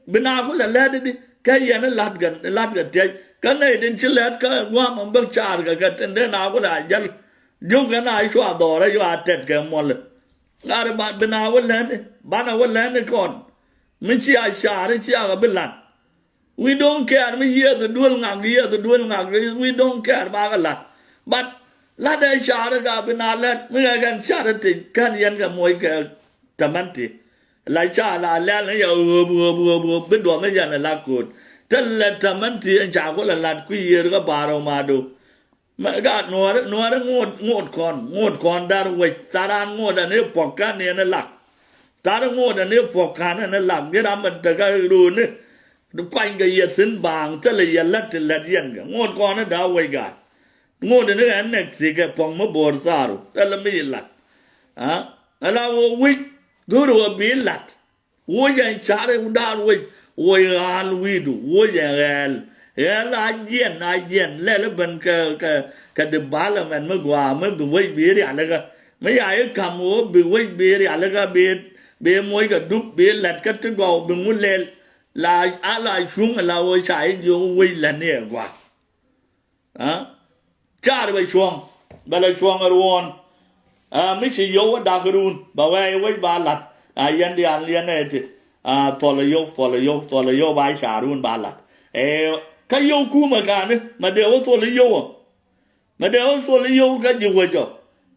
Bi na ku lɛ lɛt di kä yɛn lat kɛ, lat kɛ tiɛc kä nɛy tin ci lɛt kä gua̱a̱m bäk caar kɛ kɛ tin dee na ku lɛ a jäl. Jiök kɛ na cua dhɔɔrɛ yua tɛt kɛ muɔl. Ŋa̱r ba bi na wä lɛn, banɛ wä lɛn kɔn. Mi ci a caar ci a kɛ bi lat. We don't care mi yieth duel ŋak, yieth duel ŋak, we don't care ba kɛ lat. But lat ɛ caar ka bi na lɛt mi kɛ kɛn caar ti kɛn yɛn kɛ muɔc kɛ tämɛn ti. La ca la lɛl ni yɛ ɣööp ɣööp ɣööp ɣööp bi duɔth ni yɛn la ko̱o̱t. Thilɛ tämɛn ti ɛn ca ku la lat kui̱ yiër kä Baar ɣöö Mado̱o̱. Mɛ gat nuɔɔri nuɔɔri ŋoot ŋoot kɔn ŋoot kɔn dar wec tharan ŋoot ani puɔk kan ni ɛn lak. Thar ŋoot ani puɔk kan ɛn lak ni ram mi tekä ro̱o̱ni. Kuany kɛ yɛ thi̱n baaŋ thilɛ yɛ lät ti lät yɛn kɛ ŋoot kɔn ni da̱a̱ wec gat. Ŋoot ni ɛn nɛk thikɛ puɔk mi bo̱o̱r tharu thilɛ mi yi lat. Aa ɛn la wä wi̱c go̱o̱r wä bi lat. Woc ɛn car i̱ daar wec woc ɣa̱a̱l wi̱i̱du woc ɛn ɣɛɛl. Ɣɛɛl a jiɛn a jiɛn lɛl i̱ ben kɛ kɛ kɛ development mi gua̱a̱ mi bi wec bi rialikä. Mi ya i̱ ka̱m ɣöö bi wec bi rialikä bi bi moc kɛ dup bi lɛt kä ti gɔw bi ŋu lɛl. La a la cuŋ la ɣöö ca i̱ jiök wec lɛt ni ɛ gua̱a̱. Aa car bɛ cuɔ̱ŋ bɛ lɛ cuɔ̱ŋ ɛ ruɔ̱ɔ̱n. Aa mi ci yio̱w ɛ dak run bɛ wɛɛc wec ba la̱t. Aa yɛn diaal yɛn ɛ ti aa thuɔl ɛ yio̱w thuɔl ɛ yio̱w thuɔl ɛ yio̱w ba car run ba la̱t. Ɛ kä yio̱w kumɛ ka̱ni mɛ dee wä thuɔl ɛ yio̱w ɔ. Mɛ dee wä thuɔl ɛ yio̱w kä ji̱ wec ɔ.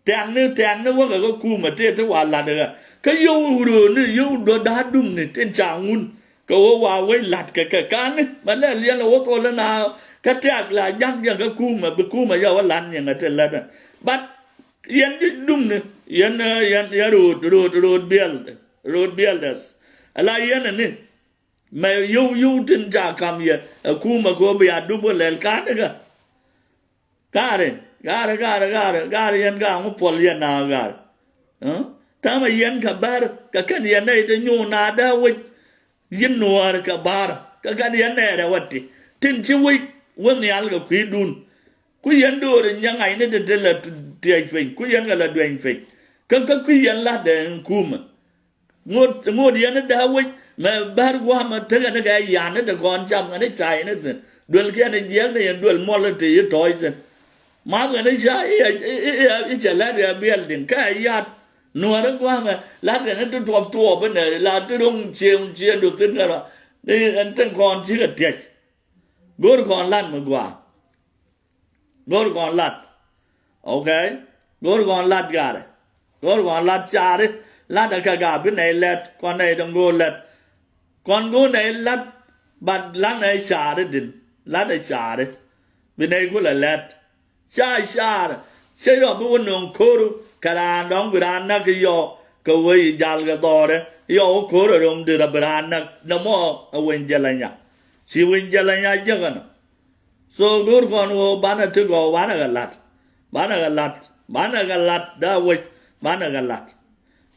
Tɛ̈kni tɛ̈kni wäkɛ kä kumɛ tëë ti wa la̱t ɛ ɣä kä yio̱w rööni yio̱w duɔ̱t da̱a̱ dumni tin ca ŋun. Kɛ ɣöö wa wec la̱t kɛ kɛ ka̱ni mɛ lɛl yɛn ɛ wä thol ina Kä tɛ̈k la ja̱ŋ jɛ kä kumɛ, bi kumɛ jɛ wä lan yɛn ɛ ti lät ɛ. But yɛn ji̱ dumni, yɛn, eh, yɛn, yɛn ro̱o̱d, ro̱o̱d, ro̱o̱d biɛl, ro̱o̱d biɛl dɛth. Ala yɛn ɛ ni, mɛ yio̱w, yio̱w tin ca kam yɛ, ɛ kumɛ kɛ ɣöö bi a dup wä lɛl ka̱n ikä. Gaari, gaari, gaari, gaari, gaari yɛn gaŋ wä puɔl yɛn na gaari. Ɛ? Täämɛ yɛn kɛ bär, kɛ kɛn yɛn nɛy ti nyuun na dee wec. Yin nuäär kɛ bär, kɛ kɛn yɛn nɛɛrɛ wä ti. Tin ci wec wä nhial kɛ kui̱dun. Ku yɛn do̱r in nyɛ ŋa̱cni ti ti la tiɛc piny, ku yɛn kɛ la duɛny piny. Kä, kä kui̱ yɛn la̱tdɛ in kumɛ. Ŋot, ŋot yɛn i̱ dee wec, mɛ bär gua̱a̱mɛ tekɛ ni kɛ yan ni ti kɔn cam kɛ ni cay ni thi̱n. Duel kiɛn i̱ jiɛk ni yɛn duel muɔl i̱ ti i̱ tɔ̱ɔ̱c thi̱n. Math kɛ ni ca i̱, i̱, i̱, i̱, i̱ cɛ lät kɛ biɛl di̱n kɛ yat. Nuäär i̱ gua̱a̱mɛ la̱t kɛ ni ti tuɔp tuɔp inɛ la ti ro̱ŋ cieŋ cieŋdu thi̱n kɛ rɔ. Ni ɛn tin kɔn cikɛ tiɛc. Go̱o̱r kɔn la̱t mi gua̱a̱. Go̱o̱r kɔn lat. Okay. Go̱o̱r kɔn lat garɛ. Go̱o̱r kɔn lat cari. Lat ɛ kɛ gaa bi nɛy lɛt kɔn nɛy dɔ̱ŋ go̱o̱r lɛt. Kɔn go̱o̱r nɛy lat. Bat lat nɛy cari din. Lat ɛ cari. Bi nɛy kulɛ lɛt. Ca car. Cɛ yɔ bi wä no̱o̱ŋ ko̱ru kɛ raan dɔ̱ŋ bi raan näk yɔ. Kɛ wee yi jal kɛ dhɔrɛ yɔ wä ko̱ru ɛ rom di rɔ bi raan näk. Nɛ mɔ ɛ weny jɛl ɛ nya. Ci weny jɛl ɛ nya jek ɛnɔ. So go̱o̱r kɔn ɣöö banɛ ti gɔw banɛ kɛ la̱t. Banɛ kɛ la̱t. Banɛ kɛ la̱t da wec. Banɛ kɛ la̱t.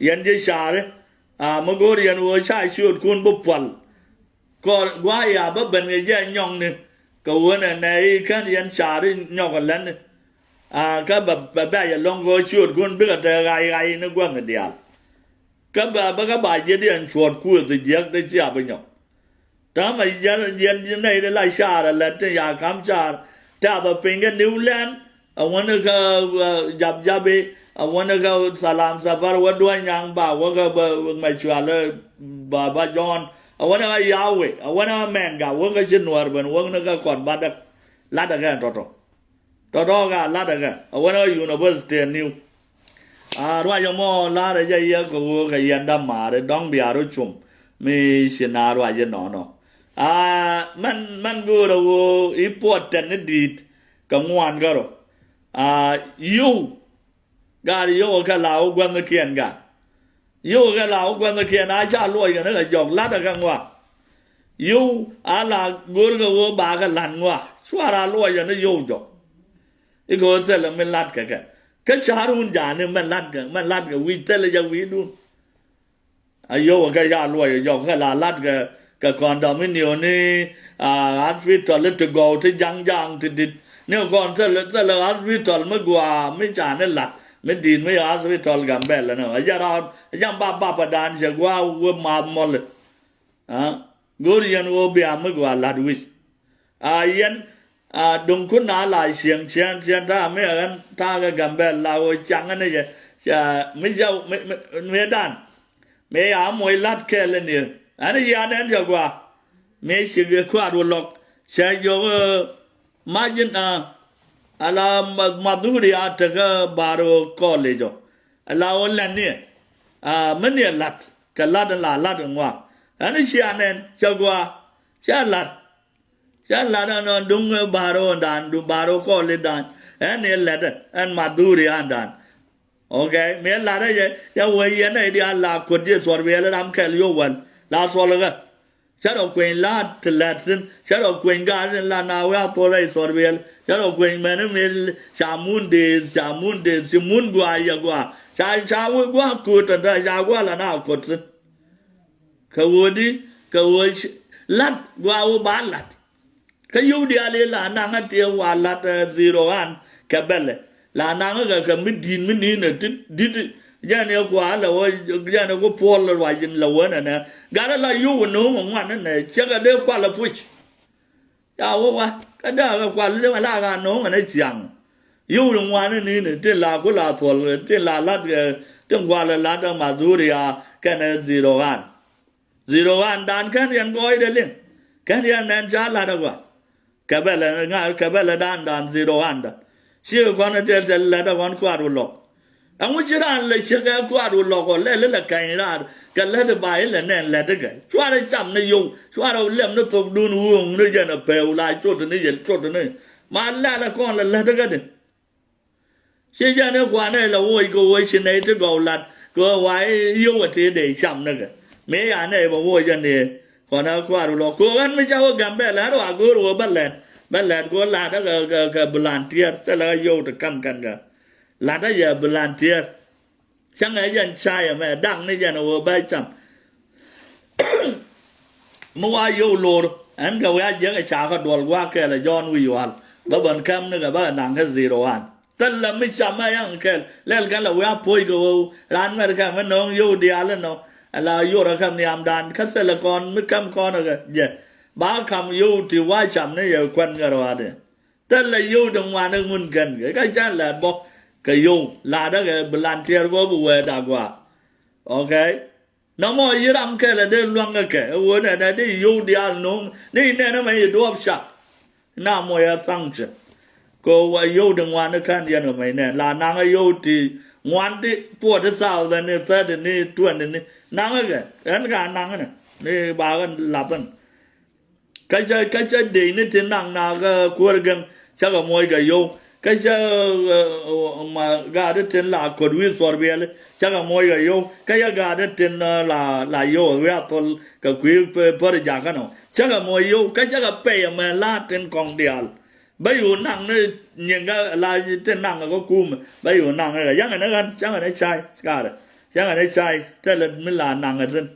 Yɛn ji̱ caari. A mi go̱o̱r yɛn ɣöö ca ciöötkun bi puɔl. Kɔr gua̱a̱ ya bä ben kɛ jɛ nyɔŋni. Kɛ ɣöö nɛ nɛ i̱ kän yɛn caari nyɔk ɛ lätni. A kä bɛ bɛ bɛ yɛ lɔ̱ŋ kɛ ɣöö ciöötkun bikɛ te ɣay ɣay ni guäŋ diaal. Kä bɛ bä kä ba jiɛt yɛn cuɔ̱ɔ̱t kuëth jiäk ti cia bi nyɔk. Täämɛ yɛn, yɛn, yɛn nɛy ti la car ɛ lät tin ya ka̱m car. Tɛ̈th ɔ piny kä New Land, a wäni kä, ɛ, Jap Japi, a wäni kä Salam Safar, wä Duɔ̱ny Nyaŋ ba, wä kä bä, mɛ cual, ɛ, ba, ba Jɔ̱ɔ̱n, a wäni kä Yawe, a wäni kä Mɛŋga, wä kä ci Nuäär ben, wäni kä Kɔt Badäk. Latdä kɛ tɔ̱tɔ̱. Tɔ̱tɔ̱ ka latdä kɛ, a wäni kä University New. A ruac ɛmɔ la̱rä jɛ yɛ kɛ ɣöö kɛ yɛn dämaari dɔ̱ŋ bia rɔ cum mi ci na ruac inɔnɔ. A mɛn, mɛn göörä ɣöö i̱ puɔt tɛn ni di̱i̱t kɛ ŋuan kärɔ. A yio̱w, gaat yio̱w kɛ la wä gua̱thnikiɛn gaat. Yio̱w kɛ la wä gua̱thnikiɛn a ca luɔc kɛn kɛ jɔk la̱tdä kɛ ŋɔak. Yio̱w a la go̱o̱rkɛ ɣöö bakɛ la̱t ŋɔak cuarɛ a luɔc kɛn i̱ yio̱w jɔk. I̱ kɛ ɣöö thilɛ mi la̱t kɛ kɛ. Kä ca̱r wun ja̱a̱ni mɛn la̱t kɛ, mɛn la̱t kɛ wi̱i̱ thilɛ jɛ wi̱i̱dun. A yio̱w kɛ ca luɔc jɔk kɛ la la̱t kɛ, kɛ condominium ni, a, hospital ti gɔw ti ja̱ŋ ja̱ŋ ti di̱t. Ni kɔn thilɛ, thilɛ hospital mi gua̱a̱ mi ca ni la̱t mi di̱i̱t mi hospital Gambɛl ni. A jɛ raar a jɛ bap bap a dan cɛ gua̱a̱ wä math mɔli. A go̱o̱r yɛn ɣöö bia mi gɔaa la̱t wi̱c. A yɛn, a duŋ kun na la cieŋ cieŋ cieŋ ta̱a̱ mi ɣän ta̱a̱ kɛ Gambɛl la ɣöö ciaŋ ni jɛ. Ca mi jɛ mi, mi, mi dan. Mi ya moc la̱t kɛɛl ni ɣän yia nɛn jɛ gɔaa. Mi ci gɛ kuaat wä lɔk cɛ jɔk, ɛ, majin, a ala ma, madhuri a tekä bar ɣöö college ɔ. Ala ɣöö lɛn ni ɛ, a mi ni ɛ la̱t kɛ la̱t in la la̱t in ŋuak. Ɣän cia nɛn cɛ gɔaa. Ca la̱t. Ca la̱t ɛn ɣän duŋ, ɛ, ba̱r ɣöö dan duŋ ba̱r ɣöö kɔɔl i̱ dan. Ɛn i̱ lɛt ɛ ɛn madhuri an dan. Okay. Mi ɛ la̱t ɛ jɛ, jɛ wee yɛn ɛ i̱ diaal la kuot ji̱ thuɔr biɛl ram kɛl yio̱w wäl la thuɔl ikä. Cä rɔ kueny la̱t ti lɛt thi̱n, cä rɔ kueny gaat in la na wee a thuɔl ɛ i̱ thuɔr biɛl. Cä rɔ kueny mɛn i̱ mi ca mun dee, ca mun dee, ci mun gɔaa yɛ gɔaa. Ca, ca wee gɔaa kuot ɛn tɛ ca gɔaa la na kuot thi̱n. Kɛ ɣöö di, kɛ ɣöö ci, la̱t gɔaa ɣöö ba la̱t. Kä yio̱w diaal i̱ la naŋä ti wa la̱t, ɛ, zero an kɛ bɛlɛ. La naŋä kɛ, kɛ mi di̱i̱t mi ni̱n ɛ ti di̱t. Jɛn i̱ kua lɛ wä, jɛn i̱ ku puɔl ruac in lɛ wä nɛnɛ. Gat ɛ la yio̱w ɛ no̱o̱ŋ ɛ ŋuan nɛnɛ, cɛ kɛ dee kual ɛ puc. Ya wä wa, kä dee kɛ kual lɛ la ka no̱o̱ŋ ɛ nɛ ciaŋ. Yio̱w ɛ ŋuan ni ni̱n ɛ, tin la ku la thuɔl, tin la la̱t kɛ, tin kual ɛ la̱t ɛ madhuri ya kɛnɛ zero an. Zero an dan kɛn yɛn gɔɔydɛ liŋ. Kɛn yɛn nɛn ca la̱t ɛ gɔaa. Kɛ bɛlɛ ŋa, kɛ bɛlɛ dan dan zero an dan. Cikɛ kɔn ɛ tɛl tɛl lɛt ɛ kɔn kuaat wä lɔk. Ɛŋu ci raan lɛ cikɛ kuaat wä lɔk ɔ lɛ lɛ lɛ kɛny raar. Kɛ läti ba ilɛ nɛn läti kɛ. Cuarɛ cam ni yio̱w. Cuarɛ lɛm ni thokdun wuŋ ni jɛn a pɛw la cot ni yɛl cot ni. Ma lɛl a kɔn lɛ läti kɛ di. Ci jɛn i̱ kuanɛ ilɛ woc kɛ woc ci nɛy ti gɔw lat kɛ wa i̱ yio̱w a ti dee cam ni kɛ. Mi ya nɛy bɛ woc jɛn i̱ kɔn a kuar wulɔ ko̱ ɣän mi ca wä Gambɛl ɣän wa go̱o̱r wä bä lɛt bä lɛt kɛ wä lat kɛ kɛ kɛ volunteer thilɛ ɣä yio̱w ti kam kɛn kɛ. Lat a yɛ volunteer. Cäŋɛ jɛn cay ɛmɛ daŋ ni jɛn wä bä cam. Mi wa yio̱w lor ɛn kɛ wi̱i̱ a jiäk ɛ ca kä duɔl gua̱a̱k kɛɛl ɛ Jɔ̱ɔ̱n wi̱i̱ yual bä bän käm ni kɛ bä kɛ naŋ kä zero one. Thilɛ mi cam ɛ yaŋ kɛl lɛl kɛn lɛ wi̱i̱ a puɔ̱c kɛ ɣöö raan mɛr kɛm mi nööŋ yio̱w diaal inɔ. Ɛ la yor ɛ kɛ nhiamdan kä thilɛ kɔn mi käm kɔn ɛ kɛ jɛ ba ka̱m yio̱w ti wa cam ni yɛ kuɛn kɛ rɔaadɛ. Thilɛ yio̱w ti ŋuan ɛ ŋun kɛn kɛ kä can lɛ bä kɛ yio̱w la̱t ɛ kɛ bi lan tiɛɛr kɛ ɣöö bi wee dak gua̱a̱. Okay. Nɔmɔ yi ram kɛl a dee luäŋ kɛ kɛ ɛ ɣöö nɛ nɛ dee yio̱w diaal no̱o̱ŋ ni nɛn ɛmɛ yi duɔ̱ɔ̱p cak. Na mɔ yɛ sanction kɛ ɣöö wa yio̱w di ŋuan ni kän yɛn kɛ mɛy nɛn la naŋ ɛ yio̱w ti ŋuan ti forty thousand ni thirty ni twenty ni naŋ ɛ kɛ ɛn ka naŋ ni ni ba kɛ lath ɛn. Kä cä kä cä dec ni tin naŋ na kä kuäär gɛŋ cä kɛ moc kɛ yio̱w. Kä cä ma gaat tin la ko̱t wi̱i̱ thuɔr biɛli cä kɛ moc kɛ yio̱w. Kä cä gaat tin la la yio̱w wi̱i̱ a thol kɛ kui̱ pär jakä nɔ cä kɛ moc yio̱w. Kä cä kɛ pɛy ɛmɛ la tin kɔŋ diaal. Bä yo̱o̱ naŋ ni nyiŋ kä la tin naŋ kä kumɛ bä yo̱o̱ naŋ ni kɛ yaŋɛ ni ɣän cäŋɛ ni cay kaarɛ. Yaŋɛ ni cay tɛlɛ mi la naŋ ɛ thi̱n.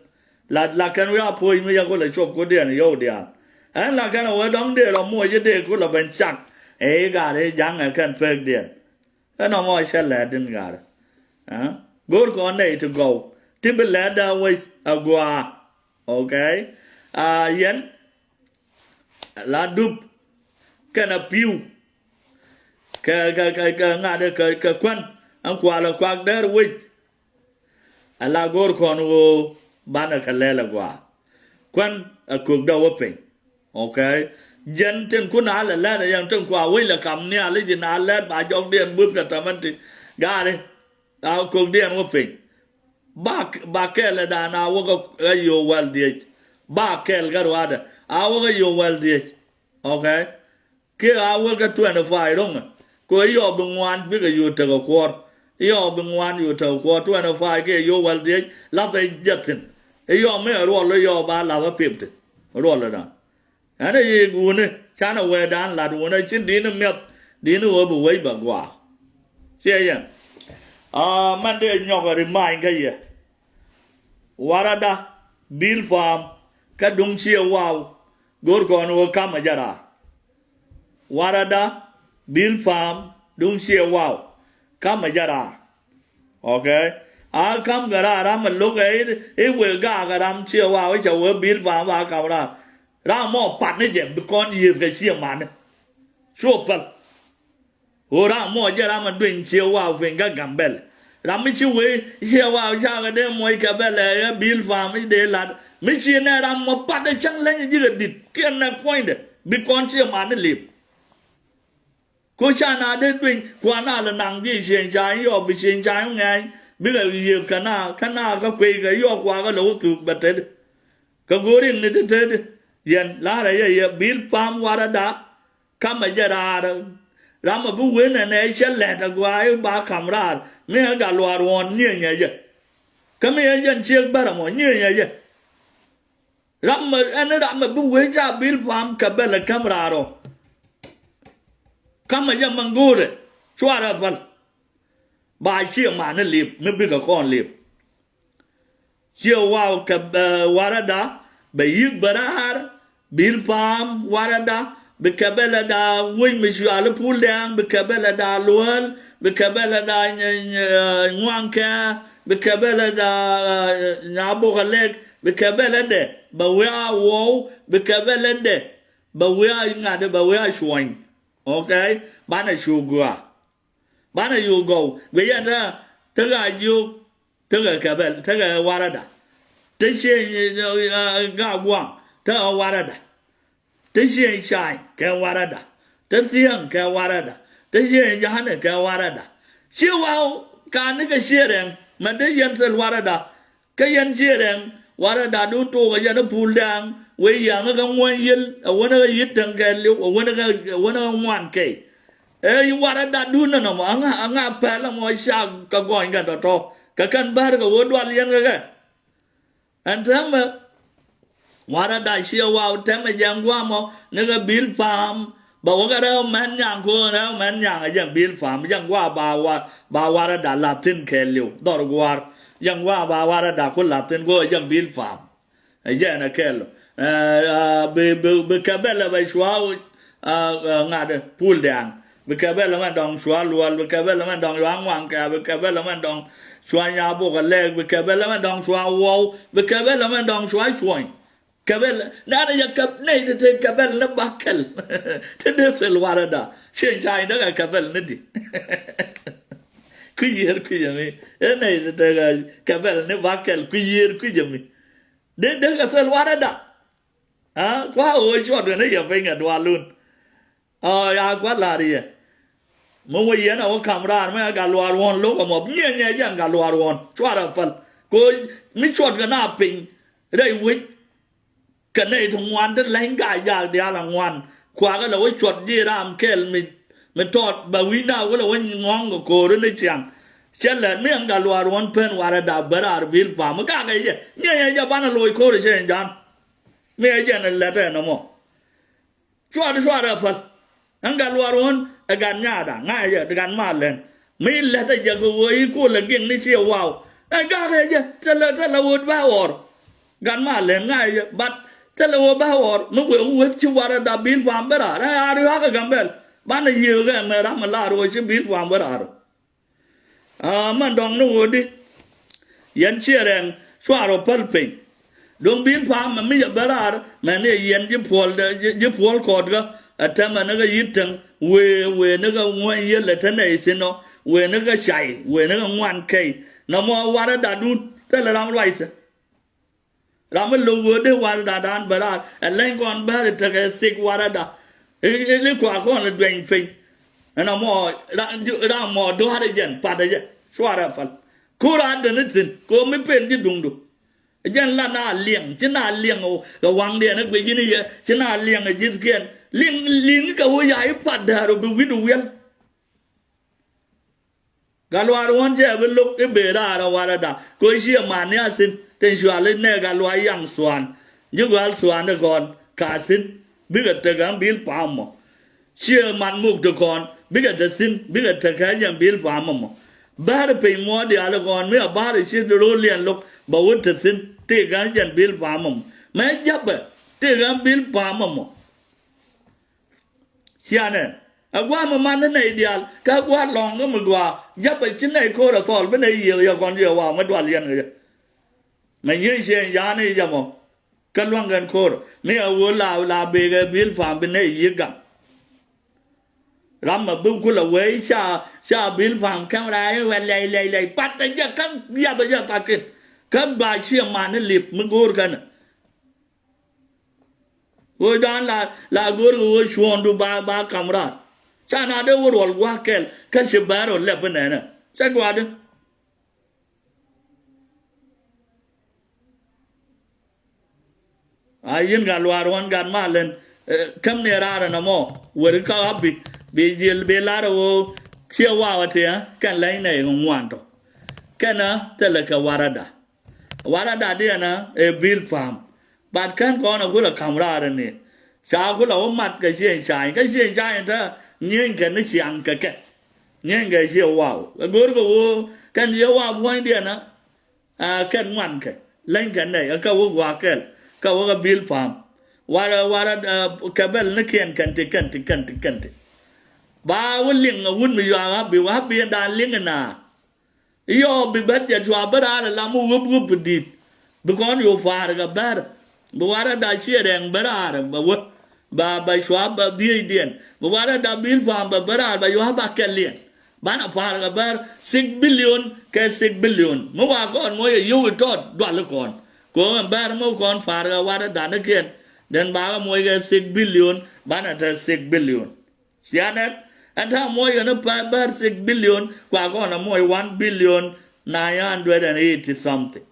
La la kɛn wi̱i̱ a puɔ̱c mi yɛ kulɛ cop kudiɛn yio̱w diaal. Ɛn la kɛn a wee dɔ̱ŋ dee lɔ muɔc i̱ dee kulɛ ben cak. Ɛ i̱ gaari ja̱ŋ ɛ kɛn pekdiɛn. Ɛn ɔmɔ cɛ lɛɛt in gaari. Go̱o̱r kɔn nɛy ti gɔw ti bi lɛɛt daa wec a gua̱a̱. Okay. A yɛn la dup kɛn a pi̱w. Kɛ kɛ kɛ kɛ ŋa̱t kɛ kɛ kuän ɛn kualɛ kuak dɛr wec. Ala go̱o̱r kɔn ɣöö banɛ kɛ lɛl ɛ gua̱a̱. Kuän ɛ kökdä wä piny. Okay. Jɛn tin kun a lɛ lɛt ɛ yɛn tin kua wec lɛ kam nhial i̱ ji̱ na lɛt ba jɔkdiɛn buth kɛ tämän ti gaari. A kökdiɛn wä piny. Ba ba kɛl ɛ dan a wä kä yio̱w wäl dhiec. Ba kɛl kä ruaadɛ a wä kä yio̱w wäl dhiec. Okay. Kiɛ a wä kä twenty five ro̱ŋɛ. Kɛ ɣöö yɔɔk bi ŋuan bikɛ yio̱w tekɛ kuɔr. Yɔɔk bi ŋuan yio̱w tekɛ kuɔr twenty five kiɛ yio̱w wäl dhiec lathɛ jɛ thi̱n. Yɔɔk mi ɛ ruɔl yɔɔk ba lathɛ fifty. Ruɔl ɛ dan. Ɛn ɛ yic wuni canɛ wee dan lat wuni ci di̱i̱ni mi̱eth di̱i̱ni ɣöö bi wec bɛ gua̱a̱. Ciɛ yɛn. Aa mɛn dee nyɔk ɛ remind kä yɛ. Warada, Bil Pam, kä duŋ ciɛ waw. Go̱o̱r kɔn wä kamɛ jɛ raar. Warada, Bil Pam, duŋ ciɛ waw. Kamɛ jɛ raar. Okay. A kam kɛ raar ram ɛ lo̱k ɛ i̱ wëë gaak ɛ ram ciɛ waw i̱ cɛ wee Bil Pam ba kam raar. Ram mɔ pat ni jɛ bi kɔn yiëëth kɛ ciɛ mani. Cuɔ päl. Ɣöö ram mɔ jɛ ram a dueny ciɛ waw piny kä Gambɛl. Ram mi ci wee ciɛ waw cakɛ dee muɔc kɛ bɛ lɛ ɛ Bil Pam mi dee lat mi ci nɛ ram mɔ pat ɛ cäŋ leny ji̱ kɛ dit kiɛ nɛ puɔ̱nydɛ bi kɔn ciɛ man ni lip. Ku ca na dee dueny kua na lɛ naŋ ji̱ cieŋ ca yɔɔk bi cieŋ ca ŋɛny bikɛ yiëëth kɛ na kä na kä kueykɛ yɔɔk kua kɛ lɛ wä thuk bɛ tet. Kɛ go̱o̱r in ni ti tet yɛn la̱rä yɛ yɛ Bil Pam warada. Kamɛ jɛ raar. Ram ɛ bi wen ɛnɛ cɛ lɛt ɛ gua̱a̱ i̱ ba kam raar mi ɛ gat luaar ɣɔ̱ɔ̱n nyieenyɛ jɛ. Kä mi ɛ jɛn ciek bärä mɔ nyieenyɛ jɛ. Ram ɛ ɛn ram ɛ bi wen ca Bil Pam kɛ bɛl ɛ käm raar ɔ. Kamɛ jɛ mɛ go̱o̱rɛ cuarɛ päl. Ba ciɛ mani lip mi bikɛ kɔn lip. Ciɛ waw kɛ warada bɛ yik bɛ raar. Bil Pam warada bi kɛbɛlɛ da wec mi cuali pul dɛŋ bi kɛbɛlɛ da luel bi kɛbɛlɛ da ŋuankɛ bi kɛbɛlɛ da nyabokɛ lɛk bi kɛbɛlɛ dɛ bɛ wia wɔw bi kɛbɛlɛ dɛ bɛ wia ŋa̱t bɛ wia cuɔny. Okay. Banɛ cu gua banɛ cu gɔw guic ɛn te te gaa jiok. Tekɛ kɛbɛl tekɛ warada. Te cieŋ ga guaŋ tekɛ warada. Te cieŋ cay kɛ warada. Te thiäŋ kɛ warada. Te cieŋ jahani kɛ warada. Ci waw ka nikɛ ciɛ rɛŋ mɛ dee yɛn thil warada. Kä yɛn ciɛ rɛŋ, warɛ datdun tok ɛ jɛn ɛ pul dɛŋ, wee yiaŋ ɛ kɛ ŋuɔ̱ny yiël, ɛ wänɛ kɛ yi̱t täŋ kɛɛliw, ɛ wänɛ kɛ, ɛ wänɛ kɛ ŋuan kɛy. Ɛ warɛ datdun nɔnɔ mɔ, aŋa, aŋa pɛl ɛmɔ cak kɛ gɔny kɛn tɔ̱tɔ̱, kɛ kɛn bär kɛ ɣöö dual yɛn kɛ kɛ. Ɛn täämɛ, warɛ da̱c ciɛ waw tɛmɛ jɛn guamɔ ni kɛ bil pam. Bɛ wä kɛ rɛw mɛn nyaŋ ko̱n rɛw mɛn nyaŋ ɛ jɛn bil pam jɛn gua ba wa, ba warɛ da̱c la̱thi̱n kɛɛliw dhɔr gua̱a̱r. Jɛn gua ba warɛ da̱c ku la̱thi̱n ko̱n ɛ jɛn bil pam. Ɛ jɛn ɛ kɛl. Ɛ, ɛ, bi, bi, bi kɛ bɛl ɛ bɛ cua, ɛ, ɛ, ŋa̱t pul dɛŋ. Bi kɛ bɛl ɛ mɛn dɔŋ cua luɔl, bi kɛ bɛl ɛ mɛn dɔŋ cua ŋuaŋ kɛ, bi kɛ bɛl ɛ mɛn dɔŋ cua nya bok ɛ lɛk, bi kɛ bɛl ɛ mɛn dɔŋ cua wɔw, bi kɛ bɛl ɛ mɛn dɔŋ cua cuɔny. Kɛ bɛl, nɛn ɛ yɛ kɛ nɛy ti te kɛ bɛl ni bakɛl. Ti dee thil warɛ da̱c. Cieŋ ca in dee kɛ kɛ bɛl ni di. Kui̱ yiër kui̱ yɛ mi. Ɛ nɛy ti te kɛ bɛl ni bakɛl kui̱ yiër kui̱ yɛ mi. Dee dee kɛ thil warɛ da̱c. Aa, kua ɣöö cuɔt kɛ ni yɛ piny kɛ dualun. Aa, ya kua la̱r yɛ. Mi wä yɛn a wä ka̱m raar mi a gat luaar ɣɔ̱n lo̱k ɛmɔ. Nyiɛ nyiɛ jɛn gat luaar ɣɔ̱n. Cuarɛ päl. Kɛ ɣöö mi cuɔt kɛ na piny. Rɛy wec. Kɛ nɛy ti ŋuan ti leny gaa jaak diaal a ŋuan. Kuakä lɛ wä cuɔt ji̱ ram kɛl mi, mi tɔt bɛ wi̱cna wä lɛ wä ŋɔ̱ŋ kɛ ko̱ri ni ciaŋ. Cɛ lɛt mi ɛn gat luaar ɣɔ̱n pen warɛ da̱c bä raar bil pam. Gakɛ jɛ. Nyiɛ nyiɛ jɛ banɛ loc ko̱ri cɛ ɛn ja̱a̱n. Mi ɛ jɛn ɛ lɛt ɛn ɛmɔ. Cuarɛ cuarɛ päl. Ɛn gat luaar ɣɔ̱n ɛ gat nyaatda ŋa̱cɛ jɛ gat mal lɛn. Mi lät ɛ jɛ kɛ ɣöö i̱ kol ɛ giŋ ni ciɛ waw. Ɛ gakɛ jɛ thilɛ thilɛ ɣöö bä ɣɔr. Gat mal lɛn ŋa̱cɛ jɛ but thilɛ ɣöö bä ɣɔr mi wëë weth ci warɛ da̱c bil pam bä raar ɛ a riɔ̱a̱k ɛ Gambɛl. Banɛ yiëëk ɛ mɛ ram ɛ lar ɣöö ci bil pam bä raar. Aa, mɛn dɔ̱ŋ ni ɣöödi. Yɛn ciɛ rɛŋ cuarɛ päl piny. Do̱ŋ bil pam mɛ mi jɛ bä raar mɛn ni yɛn ji̱ puɔl, ji̱, ji̱ puɔl kɔɔtkä. Ɛ tɛmɛ ni kɛ yi̱t täŋ wëë, wëë ni kɛ ŋuäny yiël ɛ te nɛy thi̱n ɔ. Wëë ni kɛ cay, wëë ni kɛ ŋuan kɛy. Nɔmɔ warɛ da̱cdun thilɛ ram ruac thɛ. Ram mi lo̱k ɣöö dee warɛ da̱cdan bä raar ɛ leny kɔn bäär ɛ tekɛ thik warɛ da̱c. I̱, i̱, i̱ kua kɔn ɛ duɛny piny. Ɛn amɔ ram, ram mɔ dua̱r ɛ jɛn pat ɛ jɛ cuarɛ päl. Ko̱r a däni thi̱n kɛ ɣöö mi pen ji̱ duŋdu. Ɛ jɛn la na liɛŋ ci na liɛŋ ɛ waŋdiɛn ɛ guic ji̱n i̱ yɛ ci na liɛŋ ɛ ji̱thkiɛn. Liŋ, liŋ kɛ ɣöö ya i̱ pat däär ɔ bi wi̱cdu wiɛl. Gat luaar ɣɔ̱n cɛ bi lo̱k i̱ bëë raar ɛ warɛ da̱c kɛ ɣöö ciɛ man ni a thi̱n tin cual i̱ nɛ gat luaar yaŋ thuan. Ji̱ gua̱a̱l thuan ti kɔn ka thi̱n bikɛ tekɛ bil pam mɔ. Ciɛ man muk ti kɔn bikɛ te thi̱n bikɛ tekɛ jɛn bil pam mɔ. Bäär piny muɔɔr diaal kɔn mi a bäär ci ro̱o̱liɛn lo̱k bɛ wä te thi̱n tekɛ jɛn bil pam mɔ. Mɛ ja̱pɛ tekɛ bil pam mɔ. Cianɛ a gua̱a̱ mi man ni nɛy diaal kä gua̱a̱ lɔ̱ŋ kä mi gua̱a̱ ja̱pɛ ci nɛy ko̱r a thɔɔl bi nɛy yiëë yɛ kɔn jiɛ wa̱a̱ mi dual yɛn kɛ jɛ. Mɛ nyiey ciɛ ya̱a̱n i̱ jɛ mɔ. Kä luäŋ kɛn ko̱r mi a ɣöö la, la bëë kɛ bil pam bi nɛy yiëë gaŋ. Ram mɛ bi kulɛ wee ca, ca bil pam kɛm raa i̱ wɛ lɛy lɛy lɛy pat ɛ jɛ kä yath ɛ jɛ thakin. Kä ba ciɛ man ni lip mi go̱o̱r kɛn. Ɣöö dan la, la go̱o̱r kɛ ɣöö cuɔ̱ɔ̱ŋdu ba, ba kam raar. Ca na dee wä ruɔl gua̱a̱k kɛl kä ci bɛ̈ɛ̈r ɔ lɛp inɛnɛ. Cɛ gua̱a̱di. A yin gat luaar ɣɔn gat mal ɛn, eh, käm ni raar ɛn ɛmɔ weri kä ɣa̱p bi, bi jiɛl bi lar ɛ ɣöö ciɛ waw ɛ tiɛ kɛn lɛny nɛy ŋuan tɔ. Kɛn ɛ thilɛ kɛ warada. Warada diɛn ɛ bil pam. Bat kän kɔn ɛ kulɛ kam raar ɛn i̱ ca kulɛ wä mat kɛ cieŋ cany kä cieŋ cany te nyieeny kɛ ni ciaŋ kɛ kɛ. Nyieeny kɛ ciɛ waw ɛ go̱o̱r kɛ ɣöö kɛn ciɛ waw puɔ̱nydiɛn ɛ. Aa, kɛn ŋuan kɛ leny kɛ nɛy ɛ kɛ wä gua̱a̱k kɛl kɛ wä kɛ bil pam. Warɛ, warɛ, aa, kɛ bɛl ni kiɛn kɛn ti kɛn ti kɛn ti kɛn ti. Ba wä liŋ ɛ wut mi yuaak ɣa̱p bi wä ɣa̱p bi ɛn daan liŋ ɛ naa. Iyɔ bi bɛt jɛ cua bä raar ɛ lam wä ɣöp ɣöp bi di̱i̱t. Bi kɔn yo̱o̱ pa̱a̱r kɛ bär. Bi warɛ da ciɛ rɛŋ bä raar bɛ wä. Ba, ba cua bä dhiecdiɛn. Bi warɛ da bil pa̱a̱m bɛ bä raar bɛ yua ba kɛl liɛn. Banɛ pa̱a̱r kɛ bär six billion kɛ six billion. Mi wa kɔn moc ɛ yio̱w itɔt dual ikɔn. Ko̱o̱ŋ ɛn bär mi kɔn pa̱a̱r kɛ warɛ danikiɛn. Dɛn bakɛ moc kɛ six billion banɛ te six billion. Cianɛ ɛn ta̱a̱ muɔc kɛn i̱ pɛr bär six billion kua kɔn ɛ muɔc one billion nine hundred and eighty something.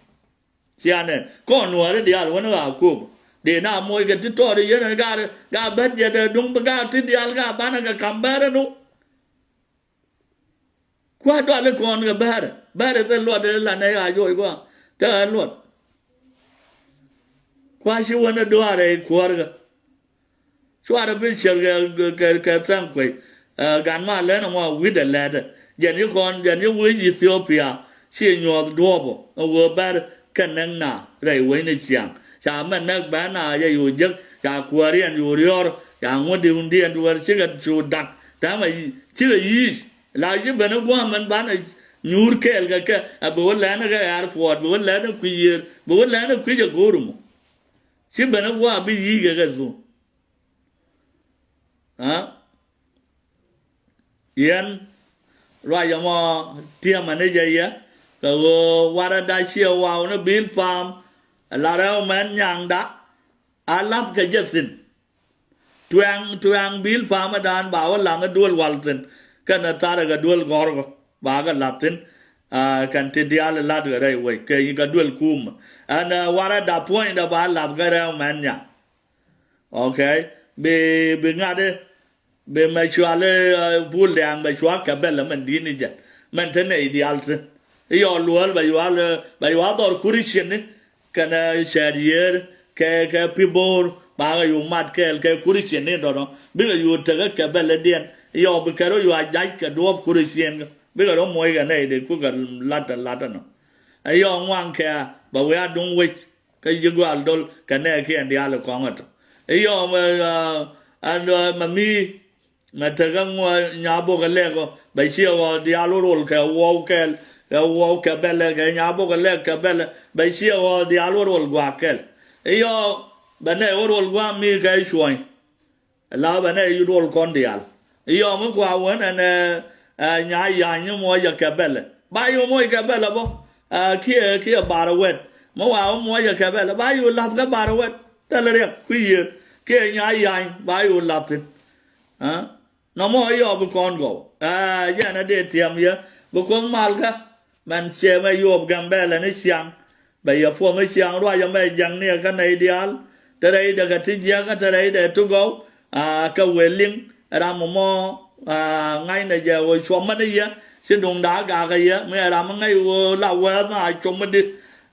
Thianɛ kɔn nuääri diaal wänä ɣaa kop. Dee na moc kɛ ti tɔɔri yɛn ɣaa, ɣaa bät jɛ dee duŋ bi ɣaa ti diaal ɣaa banɛ kɛ ka̱m bärɛ nu. Kua̱r duali kɔn kɛ bärɛ, bärɛ thil luɔt dee la nɛy ɣaa joc gua̱a̱. Te ɣaa luɔt. Kua̱r ci wänä duaarɛ kuäärkä. Cuarɛ bi ciɛl kɛ, kɛ, kɛ, kɛ tha̱a̱ŋ kuec. Ɛ, gan ma lɛn ɛmɔ wi̱cdɛ lɛtdɛ. Jɛn yi kɔn, jɛn yi wi̱c Ethiopia. Ci nyuɔth duɔ̱ɔ̱pɔ. Ɛ wee bär kɛ näk na rɛy wecni ciaŋ. Ca mɛ näk bä na yɛ yo̱o̱ jek. Ca kuääriɛn yo̱o̱ riɔ̱ɔ̱r. Ca ŋuɔ̱t diwundiɛn dueer cikɛ cu dak. Täämɛ yi, cikɛ yic. La ci ben i̱ gua̱a̱m ɛn banɛ nyuur kɛɛl kɛ kɛ. Ɛ bi wä lɛn kɛ airport. Bi wä lɛn kui̱ yiër. Bi wä lɛn kui̱ jɛ go̱o̱r mɔ. Ci ben i̱ gua̱a̱m bi yic kɛ kɛ thuk. Aa? Yɛn ruac ɛmɔ tiɛmɛ ni jɛ yɛ kɛ ɣöö warɛ da ciɛ waw ni bil pa̱a̱m. Ɛ la rɛw mɛn nyaŋda a lath kɛ jɛ thi̱n. Tuɛŋ, tuɛŋ bil pa̱a̱m ɛ daan ba wä lath ni duel wal thi̱n. Kɛnɛ tharɛ kɛ duel gɔ̱rkɔ ba kɛ lath thi̱n. Aa, kɛn ti diaal ɛ lath kɛ rɛy wec kɛ, kɛ duel kumɛ. Ɛn, ɛ, warɛ da puɔ̱nydɛ ba lath kɛ rɛw mɛn nyaŋ. Okay. Bi, bi ŋa̱t i̱, bi mɛ cual i̱, ɛ, Bul Dɛ̈ɛ̈ŋ bɛ cua kɛ bɛl ɛmɛn di̱t ni jɛn. Mɛn te nɛy diaal thi̱n. I̱ yɔɔk luɔ̱ɔ̱l bɛ yual, ɛ, bɛ yual dhɔr Kuriciɛn ni. Kɛnɛ cɛɛt yiëër, kɛ, kɛ Pi̱bo̱o̱r, bakɛ yuk mat kɛɛl kɛ Kuriciɛn ni dɔ̱dɔ̱. Bikɛ yuk tekä kɛ bɛl i̱diɛn. I̱ yɔɔk bi kɛn rɔ yua jac kɛ duɔ̱ɔ̱p Kuriciɛn. Bikɛ rɔ moc kɛ nɛy dee kukɛ lat ɛ lat ɛnɔ. I̱ yɔɔk ŋuaŋ kɛ bɛ wiaa duŋ wec. Kä ji̱ gua̱a̱l dol kɛ nɛɛkiɛn diaal kɔŋ ɛ tɔ. I̱ yɔm, ɛ, ɛ, ɛn, ɛ, mɛ mi, mɛ tekä ŋuɔ nya bok ɛ lɛk ɔ, bɛ ciɛ ɣɔɔ diaal wä rol kɛ wuɔw kɛl, kɛ wuɔw kɛ bɛlɛ, kɛ nya bok ɛ lɛk kɛ bɛlɛ, bɛ ciɛ ɣɔɔ diaal wä rol gua̱a̱k kɛl. I̱ yɔ, bɛ nɛy wä rol gua̱a̱k mi kɛ cuɔ̱ny. La bɛ nɛ yut wol kɔn diaal. I̱ yɔm i̱ kua wän ɛn, ɛ, ɛ, nya yany i̱ muɔc ɛ kɛ bɛlɛ. Ba yuk muɔc kɛ bɛlɛ bä. Ɛ, kiɛ, kiɛ bar wɛt. Mi wa i̱ muɔc ɛ kɛ bɛlɛ. Ba yuk lath kɛ bar wɛt. Thilɛ riɛk kui̱ yiëër. Kiɛ nya yany ba yuk lath thi̱n. Ɛ? Nɔmɔ i̱ yɔm bi kɔn gɔw. Ɛ, jɛn ɛ dee tiɛm yɛ. Bi Kuoth malkä. Mɛn ciɛ mɛ yop Gambɛlɛ ni ciaŋ. Bɛ yɛ puɔ̱th ni ciaŋ ruac ɛmɛ jiäkni ɛ kä nɛy diaal. Te rɛydɛ kɛ ti jiäkä te rɛydɛ ti gɔw. Aa, kɛ wëë liŋ ram mɔ, aa, ŋa̱cnɛ jɛ ɣöö cuɔmä ni yɛ. Ci duŋda gakä yɛ mi ɛ ram mi ŋäc ɣöö la wääth na a com mi di.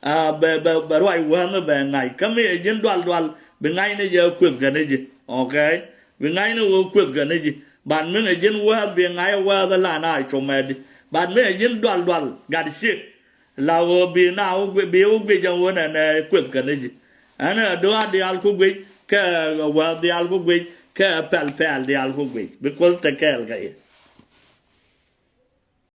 Aa, bɛ, bɛ, bɛ ruac wääth ni bɛ ŋa̱c. Kä mi ɛ ji̱n dual dual bi ŋa̱cni jɛ kueth kɛ ni ji̱. Okay? Bi ŋa̱cni ɣöö kueth kɛ ni ji̱. But mi ɛ ji̱n wääth bi ŋa̱c wääth la na a com ɛ di. But mi ɛ ji̱n dual dual gat ciek. La ɣöö bi na wä guic, bi wä guic ɛn wä nɛn ɛ kueth kɛ ni ji̱. Ɛn ɛ do̱a̱ diaal ku guic, kɛ ɛ wääth diaal ku guic, kɛ ɛ pɛl pɛl diaal ku guic. Bi Kuoth te kɛɛl kɛ yɛ.